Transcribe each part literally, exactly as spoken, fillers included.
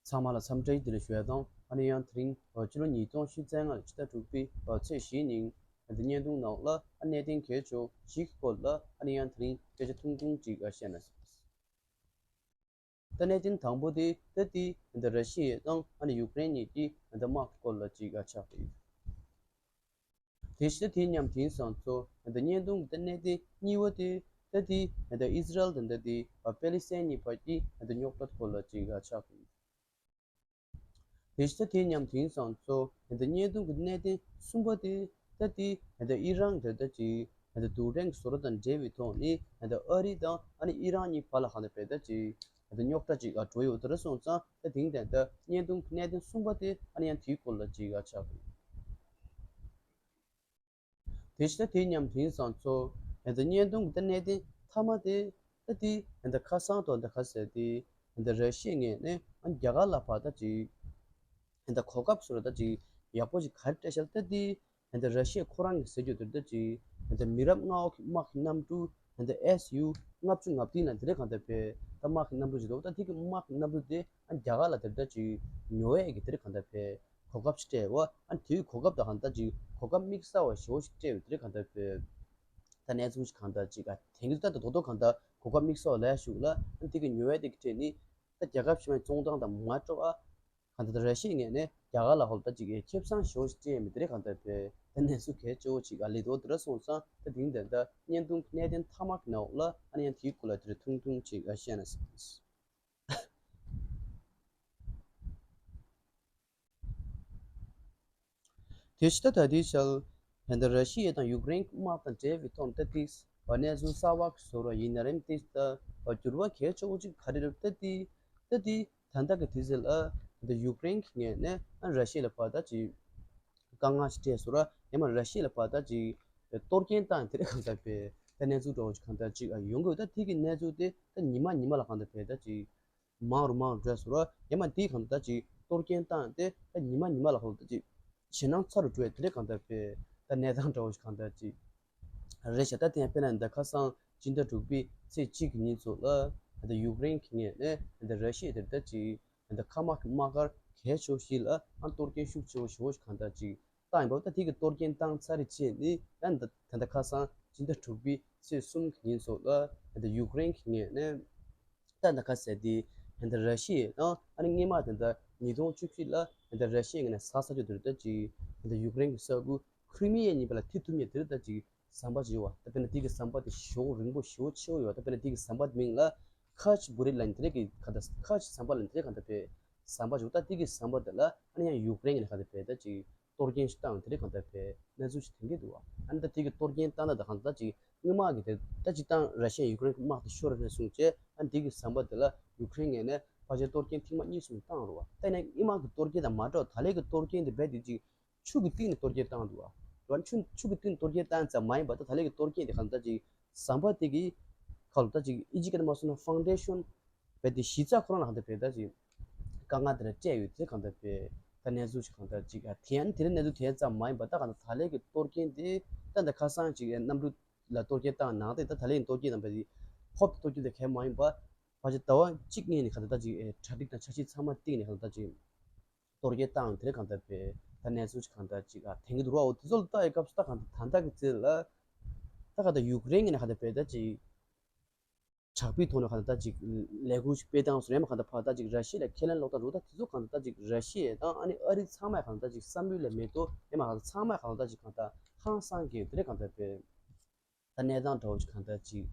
ཚང་མ་ལ་འཚམས་འདྲི་བདེ་ལེགས་ཞུ་ཡ་དང་། ཨ་ནི་ཡང་དེ་རིང་ཕྱི་ལོ་ཉིས་སྟོང་ཉི་ཤུ་རྩ་ལྔ་ཕྱི་ཟླ་དྲུག་པའི་ཚེས་བཞིའི་ཉིན་འདི་བརྙན་ཐུང་ནང་ལ་ཨ་གནད་དོན་གལ་ཆེ་བ་བཞི་གི་སྐོར་ལ་ཨ་ནི་ཡང་དེ་རིང་སྐད་ཆ་ཐུང་ཐུང་ཅིག་བཤད་ན། ད་གནད་དོན་དང་པོ་དེ་ད་དེ་འདི་ར་ཤི་ཡ་དང་ཨ་ནི་ཡུཀ་རེན་གཉིས་ཀྱི་འདི་དམག་གི་སྐོར་ལ་ཅིག་ཆགས་ཀྱི་ཡོད། དེ་བཞིན་དེ་མཉམ་དེང་སང་ཚོ་འདི་བརྙན་ཐུང་གི་གནད་དོན་གཉིས་པ་དེ་ད་དེ་འདི་ཨི་ཟི་རལ་དང་འདི་དེ་པེ་ལི་སི་ཐན་གཉིས་བར་གྱི་འདི་རྙོག་དྲ་སྐོར་ལ་ཅིག་ཆགས་ཀྱི་ཡོད། དེ་བཞིན་དེ་མཉམ་དེང་སང་ཚོ་འདི་བརྙན་ཐུང་གི་གནད་དོན་གསུམ་པ་དེ་ད་དེ་འདི་ཨི་རན་དེ་ད་ཅིག་འདི་རྡུལ་ཕྲན་གྱི་བཟོ་གྲྭ་དང་འབྲེལ་བའི་ཐོག་ནས་འདི་ཨ་རི་དང་ཨ་ནི་ཨི་རན་གཉིས་བར་ལ་གང་འདྲ་བྱས་ད་ཅིག་འདི་རྙོག་དྲ་ཅིག་འགྲོ་ཡོད་དེ་རེད་སོང་ཙང་ད་དེང་དེ་འདི་བརྙན་ཐུང་གི་གནད་དོན་གསུམ་པ་དེ་ཨ་ནི་ཡང་དེའི་སྐོར་ལ་ཅིག་ཆགས་ཀྱི་ཡོད། དེ་བཞིན་དེ་མཉམ་དེང་སང་ཚོ་འདི་བརྙན་ཐུང་གི་གནད་དོན་མཐའ་མ་དེ་ད་དེ་འདི་ཁ་སང་དང་འདི་ཁ་ཟེར་དེ་འདི་ར་ཤི་ཡའི་ངོས་ནས་རྒྱ་གར་ལ་ཕར་ད་ཅིག་འདི་གོ་སྐབས་བཟོ་འདྲ་ད་ཅིག་ཡག་པོ་ཅིག་ག་རེ་སྤྲད་ཤག་ད་དེ་འདི་ར་ཤི་ཡ་ཁོ་རང་གིས་ཟེར་རྒྱུ་དེ་ད་ཅིག་འདི་མི་རབས་ལྔ་པ་གི་དམག་གི་གནམ་གྲུ་འདི་ཨེ་སི་ཡུ་ལྔ་བཅུ་ང་བདུན་ལ་དེ་རེད་གང་ལྟར་བས་ད་དམག་གི་གནམ་གྲུ་ཅིག་འདུག་ད་དེ་གི་དམག་གི་གནམ་གྲུ་དེ་རྒྱ་གར་ལ་དེ་ད་ཅིག་ཉོ་ཡས་ཀྱི་དེ་རེད་གང་ལྟར་བས། གོ་སྐབས་ཤིག་སྤྲད་པ། ཨ་ནི་དེའི་གོ་སྐབས་དང་གང་ལྟར་ཅིག་གོ་སྐབས་དམིགས་བསལ་བ་ཞེ་པོ་ཞིག་སྤྲད་པའི་དེ་རིང་གང་ལྟར་བོད་ད་གནས་ཚུལ་ཞིག་གང་ལྟར་ཅིག་ཨ་དེང་གི་ད་ལྟ་རྡོག་རྡོག་གང་ལྟར་གོ་སྐབས་དམིགས་བསལ་བ་ལས་ཞུགས་ལ། ཨ་ནི་དེ་གི་ཉོ་བའི་དེ་གི་ཁྲིད་ནི་ད་རྒྱལ་ཁབ་ཕྱི་མའི་བཙོན་དོང་དང་མ་འགྲོ་ཨ་གང་ལྟར་ད་ར་ཤི་ཡའི་ངོས་ནས་རྒྱ་གར་ལ་ཧོལ་ད་ཅིག་ཁེ་བཟང་ཞེ་པོ་ཞིག་སྤྲད་མི་དེ་རིང་གང་ལྟར་བོད་ད་གནས་ཚུལ་གལ་ཆེ་བོ་ཅིག་ཨ་ལས་རྡོག་དེ་ར་སོང་ཙང་ད་དེང་དེ་ད་བརྙན་ཐུང་གནད་དོན་མཐའ་མ་གི་ནང་ལ་ཨ་ནི་ཡང་དེའི་སྐོར་ལ་དེ་རིང་ཐུང་ཐུང་ཅིག་ཨ་བཤད་ན་ཟེར། དེ་ཕྱི་ད་ད་ལྟའི་ཆར་ད་ལྟ་ར་ཤི་ཡ་དང་ཡུཀ་རེན་དམག་དང་འབྲེལ་བའི་ཐོག་ཏུ་ཏིག་གནས་ཚུལ་གསར་བ་ཞིག་བཟོ་ར་ཡིན་ན་རེད། ཏིག་ད་འགྱུར་བ་གལ་ཆེ་བོ་ཅིག་ག་རེ་རེད། ད་ཏིག་ད་ཏིག་ད་ལྟ་གི་དུས་ཚོད་ལ་ད་ཡུཀ་རེན་གྱི་ངོས་ནས་ར་ཤི་ཡ་ལ་ཕར་ད་ཅིག་དཀའ་ངལ་ཞིག་འཕྲད་བཟོ་ར་ཡང་མ་ར་ཤི་ཡ་ལ་ཕར་ད་ཅིག་གཏོར་སྐྱོན་བཏང་དེ་རིང་གང་ལྟར་བས་ད་གནས་ཚུལ་འདྲ་བོ་ཅིག་གང་ལྟར་ཅིག་ཡོང་གི་ཡོད། ད་ཏིག་གི་གནས་ཚུལ་དེ་ད་ཉི་མ་ཉི་མ་ལ་གང་ལྟར་བས་ད་ཅིག་མང་རུ་མང་རུ་འགྲོ་ཡ་བཟོ་ར་ཡང་མ་འདིའི་གང་ལྟར་ཅིག་གཏོར་སྐྱོན་བཏང་སྟེ་ད་ཉི་མ་ཉི་མ་ལ་གང་ལྟར་ཅིག་ཞེད་སྣང་ཚ་རུ་འགྲོ་ཡ་དེ་འདྲའི་གང་ལྟར་བས་ད་གནས་སྟངས་འདྲ་བོ་ཞིག་གང་ལྟར་ཅིག་རེད་ཤག་ད་དེ་ཡང་དཔེར་ན་འདི་ཁ་སང་སྤྱི་ཟླ་དྲུག་པའི་ཚེས་གཅིག་གི་ཉིན་ཚོ་ལ་ད་ཡུཀ་རེན་གྱི་ངོས་ནས་ད་ར་ཤི་ཡ་དེར་ད་ཅིག་ད་མཁའ་དམག་གི་དམག་སྒར་གལ་ཆེ་ཤོས་ཤིག་ལ་ཨ་གཏོར་སྐྱོན་ཤུགས་ཆེ་བོ་ཞེ་བོ་ཞིག་གང་ལྟར་ཅིག་བཏང་ཡིན་པ། ད་དེ་གི་གཏོར་སྐྱོན་བཏང་ཚར་རེ་བྱས་ནས་ཡང་ད་ད་ལྟ་ཁ་སང་སྤྱི་ཟླ་དྲུག་པའི་ཚེས་གསུམ་གྱི་ཉིན་ཚོ་ལ་ད་ཡུཀ་རེན་གྱི་ངོས་ནས་ད་ད་ག་ཟེར་དེ་ད་ར་ཤི་ཡ་དང་ཨ་ནི་སྔོན་མ་ད་ད་ཉིས་སྟོང་བཅུ་བཞི་ལ་ད་ར་ཤི་ཡའི་ངོས་ནས་ཟ་ས་ཆོད་དུ་ད་ཅིག་ད་ཡུཀ་རེན་གྱི་ས་ཁུལ་ཁྲི་མི་ཡ་གཉིས་པ་ལ་ཐེ་ཐུབ་མཁན་དེར་ད་ཅིག་ཟམ་པ་ཅིག་ཡོད་པ། ད་དཔེར་ན་དེ་གི་ཟམ་པ་དེ་ཞེ་པོ་རིང་པོ་ཞེ་པོ་ཆེ་བོ་ཡོད་པ། ད་དཔེར་ན་དེ་གི་ཟམ་པ་དེ་མིང་ལ་ཁ་ཆ་བུ་རི་ལ་ནི་དེ་རེད་གི་ག་ད་ཁ་ཆ་ཟམ་པ་ལ་ནི་དེ་རེད་ག་ད་བས་ཟམ་པ་ཅིག་ད་དེ་གི་ཟམ་པ་དེ་ལ་ཨ་ནི་ཡང་ཡུཀ་རེན་གྱི་ནས་ག་ད་བས་ད་ཅིག་གཏོར་སྐྱོན་ཞིག་བཏང་དེ་རིང་གང་ལྟར་བས་གནས་ཚུལ་ཞིག་ཐོན་གྱི་འདུག་བ། ཨ་ནི་ད་དེ་གི་གཏོར་སྐྱོན་བཏང་ན་ད་གང་ལྟར་ཅིག་སྔོན་མ་གི་དེ་ད་ཅིག་བཏང་ར་ཤི་ཡ་ཡུཀ་རེན་གི་དམག་དེ་ཤོར་རེད་གསུངས་བྱས། ཨ་ནི་དེ་གི་ཟམ་པ་དེ་ལ་ཡུཀ་རེན་ངོས་ནས་ཕལ་ཆེར་གཏོར་སྐྱོན་ཐེངས་མ་གཉིས་གསུམ་བཏང་རེད་བ། ད་ཡིན་ན་སྔོན་མ་གི་གཏོར་སྐྱོན་དང་མ་འདྲ་བ་ད་ལན་གི་གཏོར་སྐྱོན་དེ་རྦད་དེ་ཅིག་ཆུ་གི་གཏིང་ནས་གཏོར་སྐྱོན་བཏང་འདུག་བ། ད་ཆུ་ཆུ་གི་གཏིང་ནས་གཏོར་སྐྱོན་བཏང་ཙམ་མ་ཡིན་པ་ད་ད་ལན་གི་གཏོར་སྐྱོན་དེ་གང་ལྟར་ཅིག་ཟམ་པ་དེ་གི་ཁ་ལོ་ད་ཅིག་ཨི་ཇི་སྐད་ནས་མ་སོང་ན་ཕའུན་ཌེ་ཤོན་རྦད་དེ་གཞི་རྩ་ཁོ་རང་ལ་གང་ལྟར་བས་ད་ཅིག་དཀའ་ངལ་དེ་འདྲ་སྤྲད་ཡོད་དེ་གང་ལྟར་བས་ད་གནས་ཚུལ་ཞིག་གང་ལྟར་ཅིག་ཨ་དེ་ཡང་དེ་རིང་གནས་ཚུལ་དེ་ཙམ་མ་ཡིན་པ་ད་གང་ལྟར་ད་ལན་གི་གཏོར་སྐྱོན་དེ་ད་འདི་ཁ་སང་ཅིག་གནམ་གྲུ་ལ་གཏོར་སྐྱོན་བཏང་ནང་དེ་ད་ད་ལན་གཏོར་སྐྱོན་དང་རྦད་དེ་ཧོབ་ཏེ་གཏོར་སྐྱོན་དེ་གང་མ་ཡིན་པ། ཕལ་ཆེར་ཟླ་བ་གཅིག་སྔོན་ནས་གང་ལྟར་ད་ཅིག་ཨེ་གྲ་སྒྲིག་དང་འཆར་གཞི་ཚང་མ་བཏིང་ནས་གང་ལྟར་ད་ཅིག་གཏོར་སྐྱོན་བཏང་དེ་རིང་གང་ལྟར་བས་ད་གནས་ཚུལ་ཅིག་གང་ལྟར་ཅིག་ཨ་ཐོན་གྱི་འདུག་ར། འོ་དེ་ཚོ་ལ་ལྟ་ཡི་སྐབས་སུ་ད་གང་ལྟར་ད་ལྟ་གི་ཚེ་ལ་ད་གང་ལྟར་ཡུཀ་རེན་གྱི་ནས་གང་ལྟར་བས་ད་ཅིག་དྲག་པོའི་ཐོག་ནས་གང་ལྟར་ད་ཅིག་ལས་འགུལ་ཞིག་སྤེལ་སྟངས་སུ་རེད་མ་གང་ལྟར་ཕར་ད་ཅིག་ར་ཤི་ཡ་ལ་ཁས་ལེན་སློག་སྟངས་རུ་ད་དེ་ཚོ་གང་ལྟར་ད་ཅིག་ར་ཤི་ཡ་དང་ཨ་ནི་ཨ་རི་ཚང་མས་གང་ལྟར་ཅིག་བསམ་བློ་ལ་མེད་དོ་རེད་མ་གང་ལྟར་ཚང་མས་གང་ལྟར་ད་ཅིག་གང་ལྟར་ཧང་སང་གི་དེ་རིང་གང་ལྟར་བས། ད་གནས་སྟངས་འདྲ་བོ་ཅིག་གང་ལྟར་ཅིག་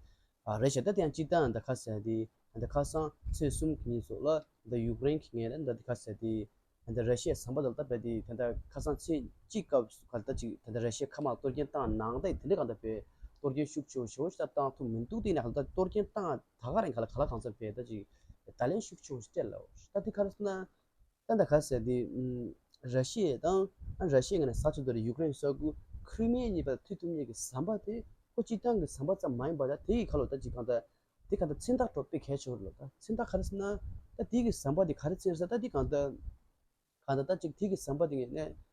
ཨ་རེད་ཤག་ད་དེ་ཡང་སྤྱིར་བཏང་ད་ཁ་ཟེར་དེ་ད་ཁ་སང་ཚེས་གསུམ་གྱི་ཉིན་སོགས་ལ་ད་ཡུཀ་རེན་གྱི་ངོས་ནས་ད་ཁ་ཟེར་དེ་ད་ར་ཤི་ཡའི་ཟམ་པ་དང་ད་བས་དེ་ད་ད་ཁ་སང་ཚེས་གཅིག་སྐབས་སུ་གང་ལྟར་ཅིག་ད་ད་ར་ཤི་ཡའི་མཁའ་དམག་གཏོར་སྐྱོན་བཏང་ནང་ད་དེ་འདྲ་གང་ལྟར་བས་གཏོར་སྐྱོན་ཤུགས་ཆེ་བོ་ཞེ་བོ་ཞིག་ད་བཏང་ཐུབ་མི་འདུག་དེ་ནས་གང་ལྟར་གཏོར་སྐྱོན་བཏང་ད་ག་རང་ག་ལ་ག་ལ་གང་ཚར་བས་ད་ཅིག་ད་ལན་ཤུགས་ཆེ་བོ་ཞིག་སྤྲད་ལ་ད་དེ་ག་རེ་ཟེར་ན། ད་ད་ག་ཟེར་དེ་ཨུམ་ར་ཤི་ཡ་དང་ཨ་ར་ཤི་ཡའི་ངོས་ནས་ས་ཆ་དེ་རུ་ཡུཀ་རེན་ས་ཁུལ་ཁྲི་མི་ཡ་གཉིས་པ་ཐེ་ཐུབ་མཁན་གྱི་ཟམ་པ་དེ་ཁོ་སྤྱིར་བཏང་གི་ཟམ་པ་ཙམ་མ་ཡིན་པ་ད་དེ་ཡི་ཁ་ལོ་ད་ཅིག་གང་ལྟར་དེ་གང་ལྟར་མཚོན་རྟགས་འདྲ་པོ་དཔེ་གལ་ཆེ་བོ་རེད་ལ། ད་མཚོན་རྟགས་ག་རེ་ཟེར་ན་ད་དེ་གི་ཟམ་པ་དེ་ག་རེ་མཚོན་ཟེར་ད་དེ་གང་ལྟར་གང་ལྟར་ད་ཅིག་དེ་གི་ཟམ་པ་དེ་ངོས་ནས་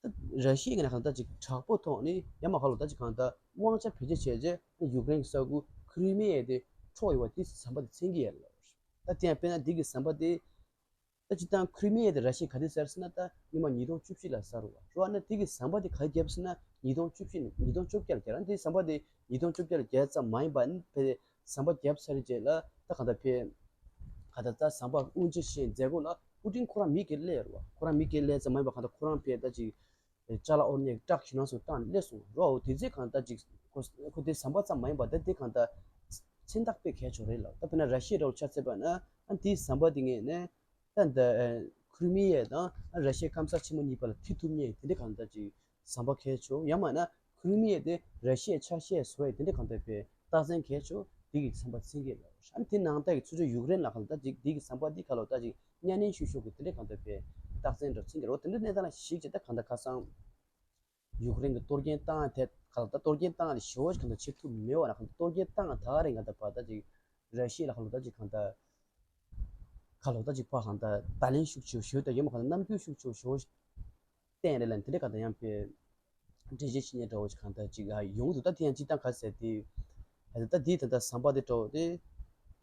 ད་ར་ཤི་ཡའི་ངོས་ནས་གང་ལྟར་ཅིག་དྲག་པོ་ཐོག་ནས་ཡ་མ་ཁ་ལོ་ད་ཅིག་གང་ལྟར་དབང་ཆ་བེད་སྤྱོད་བྱས་རྗེས་ཡུཀ་རེན་གྱི་ས་ཁུལ་ཁྲི་མི་ཡ་དེ་འཕྲོག་ཡོད་པ་དེ་ཟམ་པ་དེ་མཚོན་གྱི་ཡོད་ལ། ད་དེ་ཡང་དཔེར་ན་དེ་གི་ཟམ་པ་དེ། ད་སྤྱིར་བཏང་ཁི་རི་མི་ཡ་དེ་ར་ཤི་ཡས་ག་དུས་ཟ་ཟེར་ན། ད་སྔོན་མ་ཉིས་སྟོང་བཅུ་བཞི་ལ་ཟ་རེད་བ། རེད་བ། ཨ་ནི་དེ་གི་ཟམ་པ་དེ་ག་དུས་བརྒྱབ་ཟེར་ན། ཉིས་སྟོང་བཅུ་བཞི་ནས་ཉིས་སྟོང་བཅོ་བརྒྱད་ལ་བརྒྱབ། ཨ་ནི་དེ་ཟམ་པ་དེ་ཉིས་སྟོང་བཅོ་བརྒྱད་ལ་བརྒྱབ་ཙམ་མ་ཡིན་པ། ཨ་ནི་ཕ་གི་ཟམ་པ་བརྒྱབ་ཚར་རྗེས་ལ་ད་གང་ལྟར་ཕ་གི་གང་ལྟར་ད་ཟམ་པ་དབུ་འབྱེད་བྱས་མཛད་སྒོ་ལ་པུ་ཏིན་ཁོ་རང་མི་སྒེར་སླེབས་རེད་བ། ཁོ་རང་མི་སྒེར་སླེབས་ཙམ་མ་ཡིན་པ། གང་ལྟར་ཁོ་རང་ཕ་གི་ད་ཅིག་ཅ་ལག་དབོར་མཁན་ཊག་ཞིག་ནང་སོང་བཏང་ནས་སླེབས་སོང་རོ། དེ་ཚེ་གང་ལྟར་ཅིག་ཁོ་ཁོ་དེ་ཟམ་པ་ཙམ་མ་ཡིན་པ། ད་དེ་གང་ལྟར་མཚན་རྟགས་དཔེ་གལ་ཆེ་རེད་ལ། ད་དཔེར་ན་ར་ཤི་ཡ་འདྲ་བོ་ཆ་མཚོན་པ་ན། ཨ་དེའི་ཟམ་པ་དེ་ངས་ནས་ད་འདི་ཁི་རི་མི་ཡ་དང་ར་ཤི་ཡའི་སྐམ་ས་ཆེན་མོ་གཉིས་བར་ལ་མཐུད་ཐུབ་མཁན་དེ་འདྲ་གང་ལྟར་ཅིག་ཟམ་པ་གལ་ཆེ། ཡང་མིན་ན་ཁི་རི་མི་ཡ་དེ་ར་ཤི་ཡའི་ཆ་ཤས་བཟོ་ཡས་དེ་འདྲ་གང་ལྟར་དཔེ་རྟགས་མཚན་གལ་ཆེ། དེ་གི་ཟམ་པ་མཚོན་གྱི་རེད། ཨ་ནི་དེ་ནང་ལྟར་གྱི་ཚུར་ཕྱོགས་ཡུཀ་རེན་ལ་གང་ལྟར་ཅིག་དེ་གི་ཟམ་པ་དེ་ག་ལོ་ད་ཅིག་གཉའ་གནོན་ཤུགས་ཤོས་ཀྱི་དེ་འདྲ་གང་ལྟར་དཔེ་རྟགས་མཚན་འདྲ་མཚོན་གྱི་རེད། དེ་འདྲ་གནས་སྟངས་ལ་གཞིགས་བྱས། ད་གང་ལྟར་ཁ་སང་ཡུཀ་རེན་གྱི་གཏོར་སྐྱོན་བཏང་ཐད་ག་ལ་ད་གཏོར་སྐྱོན་བཏང་ནས་ཞེ་པོ་ཅིག་གང་ལྟར་བྱེད་ཐུབ་མེད་པ་ན། གང་ལྟར་གཏོར་སྐྱོན་བཏང་ད་ག་རེ་གང་ལྟར་ཕར་ད་ཅིག་ར་ཤི་ཡ་ལ་ག་ལོ་ད་ཅིག་གང་ལྟར་ག་ལོ་ད་ཅིག་ཕར་གང་ལྟར་བརྡ་ལན་ཤུགས་ཆེ་ཞུ་ད་ཡོད་མ། གང་ལྟར་རྣམ་འགྱུར་ཤུགས་ཆེ་ཞེ་པོ་ཅིག་བསྟན་རེད་ལ། དེ་འདྲ་གང་ལྟར་ཡང་དཔེ་འགྲེལ་བཤད་བྱེད་མཁན་འདྲ་བོ་ཅིག་གང་ལྟར་ཅིག་ཡོང་གི་འདུག་ད་དེ་ཡང་སྤྱིར་བཏང་ག་ཟེར་དེ། ད་ལྟ་དེའི་ད་ལྟ་ཟམ་པ་དེ་འདྲ་བོ་དེ་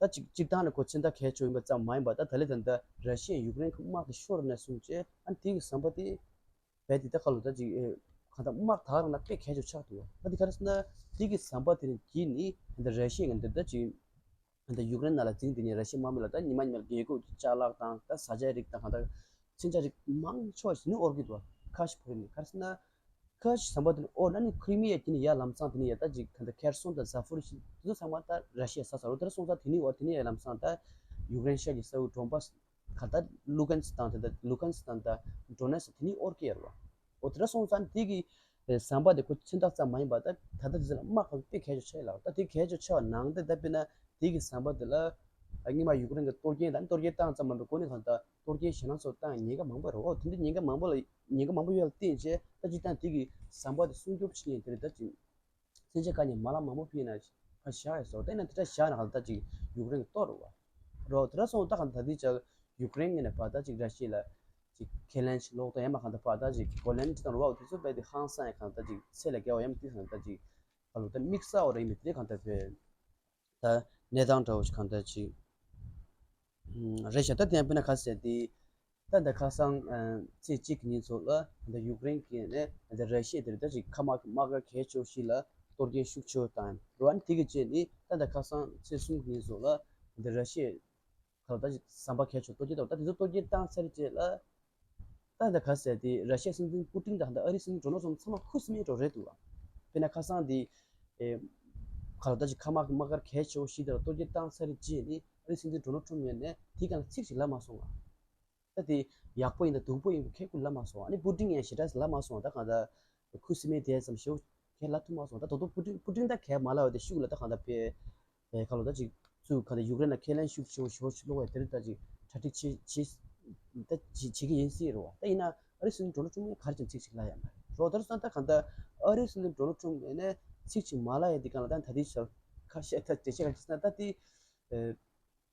ད་ཅིག་སྤྱིར་བཏང་ནས་ཁོ་མཚན་རྟགས་གལ་ཆེ་ཡིན་པ་ཙམ་མ་ཡིན་པ། ད་ད་ལྟ་ད་ལྟ་ར་ཤི་ཡ་ཡུཀ་རེན་གྱི་དམག་དེ་ཤོར་ནས་བཟུང་བྱས། ཨ་ནི་དེ་གི་ཟམ་པ་དེ་རྦད་དེ་ད་ག་ལོ་ད་ཅིག་ཨེ་གང་ལྟར་དམག་དེ་ག་རང་ལ་དཔེ་གལ་ཆེ་ཆགས་འདུག་ད་དེ་ག་རེ་ཟེར་ན། དེ་གི་ཟམ་པ་དེ་ནས་བརྒྱུད་ནས་ད་ལྟ་ར་ཤི་ཡ་ང་འདི་ད་ཅིག་ད་ལྟ་ཡུཀ་རེན་ནང་ལ་འཛིང་དེ་ནས་ར་ཤི་ཡའི་དམག་མི་ལ་ད་ཉི་མ་ཉི་མ་རྒྱལ་སྒོ་ཅ་ལག་དང་ད་བཟའ་བཅའ་རིགས་དང་གང་ལྟར་མཚོན་ཆ་རིགས་མང་ཆེ་བ་ཞིག་ནི་དབོར་གྱི་འདུག་ཁ་ཤས་བོད་ནས་ག་རེ་ཟེར་ན། ཁ་ཤས་ཟམ་པ་དེ་ནས་དབོར་ན་ནི་ཁི་རི་མི་ཡ་དེ་ནས་ཡར་ལམ་སང་དེ་ནས་ཡར་ད་ཅིག་གང་ལྟར་ཁེར་སོན་དང་ཛ་ཕོ་རི་ཞི་དེ་ཚོ་ཚང་མ་ད་ར་ཤི་ཡ་ས་ས་རུ་དེར་སོང་ཙང་། དེ་ནས་དབོར། དེ་ནས་ཡར་ལམ་སང་ད་ཡུཀ་རེན་ཤར་གྱི་ས་ཁུལ་ཌོན་པཱས་ག་ད་ལུ་ཀན་སི་དང་དེ་ད་ལུ་ཀན་སི་དང་ད་ཌོ་ནེ་སི་དེ་ནས་དབོར་གྱི་ཡོད་རེད་བ། འོ་དེ་འདྲ་སོང་ཙང་དེ་གི་ཟམ་པ་དེ་ཁོ་མཚན་རྟགས་ཙམ་མ་ཡིན་པ། ད་ད་ལྟ་དེ་ཚོ་ལ་དམག་གི་དཔེ་གལ་ཆེ་ཆགས་ལ། ད་དེ་གལ་ཆེ་ཆགས་པ་ནང་དེ་ད་དཔེར་ན་དེ་གི་ཟམ་པ་དེ་ལ་སྔོན་མ་ཡུཀ་རེན་གྱི་གཏོར་སྐྱོན་དང་གཏོར་སྐྱོན་བཏང་ཙམ་མ་ཡིན་པའི་སྒོ་ནས་གང་ལྟར་གཏོར་སྐྱོན་ཞེད་སྣང་ཚོ་བཏང་ཉེན་ཁ་མང་པོ་རེད། འོ་དེ་འདྲ་ཉེན་ཁ་མང་པོ་ལ་ཉེན་ཁ་མང་པོ་ཡོད་ལ་བརྟེན་བྱས། ད་སྤྱིར་བཏང་དེ་གི་ཟམ་པ་དེ་སྲུང་སྐྱོབ་བྱེད་མཁན་དེ་རེད། ད་ཅིག་མཚོན་ཆ་བཀལ་མཁན་མ་ལག་མང་པོ་ཕུད་ན་ཕར་བཞག་ཡོད་སོ། དེ་ན་དེ་འདྲ་བཞག་ན་གང་ལྟར་ཅིག་ཡུཀ་རེན་གྱིས་གཏོར་རེད་བ། རོ་དེ་འདྲ་སོང་ད་གང་ལྟར་དེ་ཅག་ཡུཀ་རེན་ངོས་ནས་ཕར་ད་ཅིག་ར་ཤི་ཡ་ལ་ཅིག་ཁས་ལེན་ཅིག་ལོག་ད་ཡང་མ་གང་ལྟར་ཕར་ད་ཅིག་གོ་ལན་ཅིག་བཏང་རེད་བ། དེ་ཚོ་རྦད་དེ་ཧང་སང་ཡ་གང་ལྟར་ཅིག་ཚད་ལས་བརྒལ་བ་ཡང་དེ་གང་ལྟར་ཅིག་ག་ལོ་ད་དམིགས་བསལ་བ་རེད་མི་དེ་གང་ལྟར་བས། ད་གནས་སྟངས་འདྲ་བོ་ཞིག་གང་ལྟར་ཅིག་རེད་ཤག་ད་དེ་ཡང་དཔེར་ན་ག་ཟེར་དེ། ད་ལྟ་ཁ་སང་ཚེས་གཅིག་གི་ཉིན་ཚོ་ལ་ད་ལྟ་ཡུཀ་རེན་གྱི་ནས་ད་ལྟ་ར་ཤི་ཡ་དེ་རེད། ད་ཅིག་མཁའ་དམག་གི་དམག་སྒར་གལ་ཆེ་བོ་ཞིག་ལ་གཏོར་སྐྱོན་ཤུགས་ཆེ་བོ་བཏང་རེད་བ། ཨ་ནི་དེ་གི་རྗེས་ནས་ད་ལྟ་ཁ་སང་ཚེས་གསུམ་གྱི་ཉིན་ཚོ་ལ་ད་ལྟ་ར་ཤི་ཡ་ག་ལ་ད་ཅིག་ཟམ་པ་གལ་ཆེ་བོ་གཏོར་སྐྱོན་བཏང་། ད་དེ་ཚོ་གཏོར་སྐྱོན་བཏང་ཚར་རྗེས་ལ། ད་ད་ག་ཟེར་དེ་ར་ཤི་ཡའི་སྲིད་འཛིན་པུ་ཏིན་དང་ད་ཨ་རིའི་སྲིད་འཛིན་ཌོ་ནལ་ཊམ་ཚང་མ་ཁུ་སིམ་མེར་འགྲོ་རེད་འདུག་བ། དཔེར་ན་ཁ་སང་དེ་ཨེ་ག་ལ་ད་ཅིག་མཁའ་དམག་གི་དམག་སྒར་གལ་ཆེ་བོ་ཞིག་དེ་ལ་གཏོར་སྐྱོན་བཏང་ཚར་རྗེས་ནས་ཨ་རིའི་སྲིད་འཛིན་ཌོ་ནལ་ཊམ་ངོས་ནས་དེའི་སྒང་ལ་ཚིག་ཅིག་ལབ་མ་སོང་བ། ད་དེ་ཡག་པོ་ཡིན་དང་སྡུག་པོ་ཡིན་པའི་ཁས་ཁུར་ལབ་མ་སོང་བ། ཨ་ནི་པུ་ཏིན་ཡང་ཞེ་དྲག་ལབ་མ་སོང་བ། ད་གང་ལྟར་ཁུ་སིམ་མེར་དེ་ཙམ་ཞེ་པོ་གས་ལབ་ཐུབ་མ་སོང་། ད་དོ་དོ་པུ་ཏིན་པུ་ཏིན་ད་གས་མ་ལབ་པ་དེ་ཤུགས་ལ་ད་གང་ལྟར་དཔེ་ཨེ་ག་ལོ་ད་ཅིག་ཚུར་ག་ད་ཡུཀ་རེན་ལ་ཁས་ལེན་ཤུགས་ཆེ་བོ་ཞེ་པོ་ཅིག་སློག་པའི་དེར་ད་ཅིག་གྲ་སྒྲིག་བྱེད་བྱེད་ད་བྱེད་བྱེད་ཀྱི་ཡིན་སྲིད་རེད་བ། ད་ཡིན་ན་ཨ་རི་སྲིད་འཛིན་ཌོ་ནལ་ཊམ་ངས་ག་རེ་ཀྱང་ཚིག་ཅིག་ལབ་ཡ་མ་རེད། རོ་དེར་སོང་ད་གང་ལྟར་ཨ་རི་སྲིད་འཛིན་ཌོ་ནལ་ཊམ་ངོས་ནས་ཚིག་ཅིག་མ་ལབ་ཡ་དེ་གང་ལ་ད་ད་དེ་ཞལ་ཁ་བཤད་ད་འགྲེལ་བཤད་ག་ཅིག་ན་ད་དེ་ཨེ་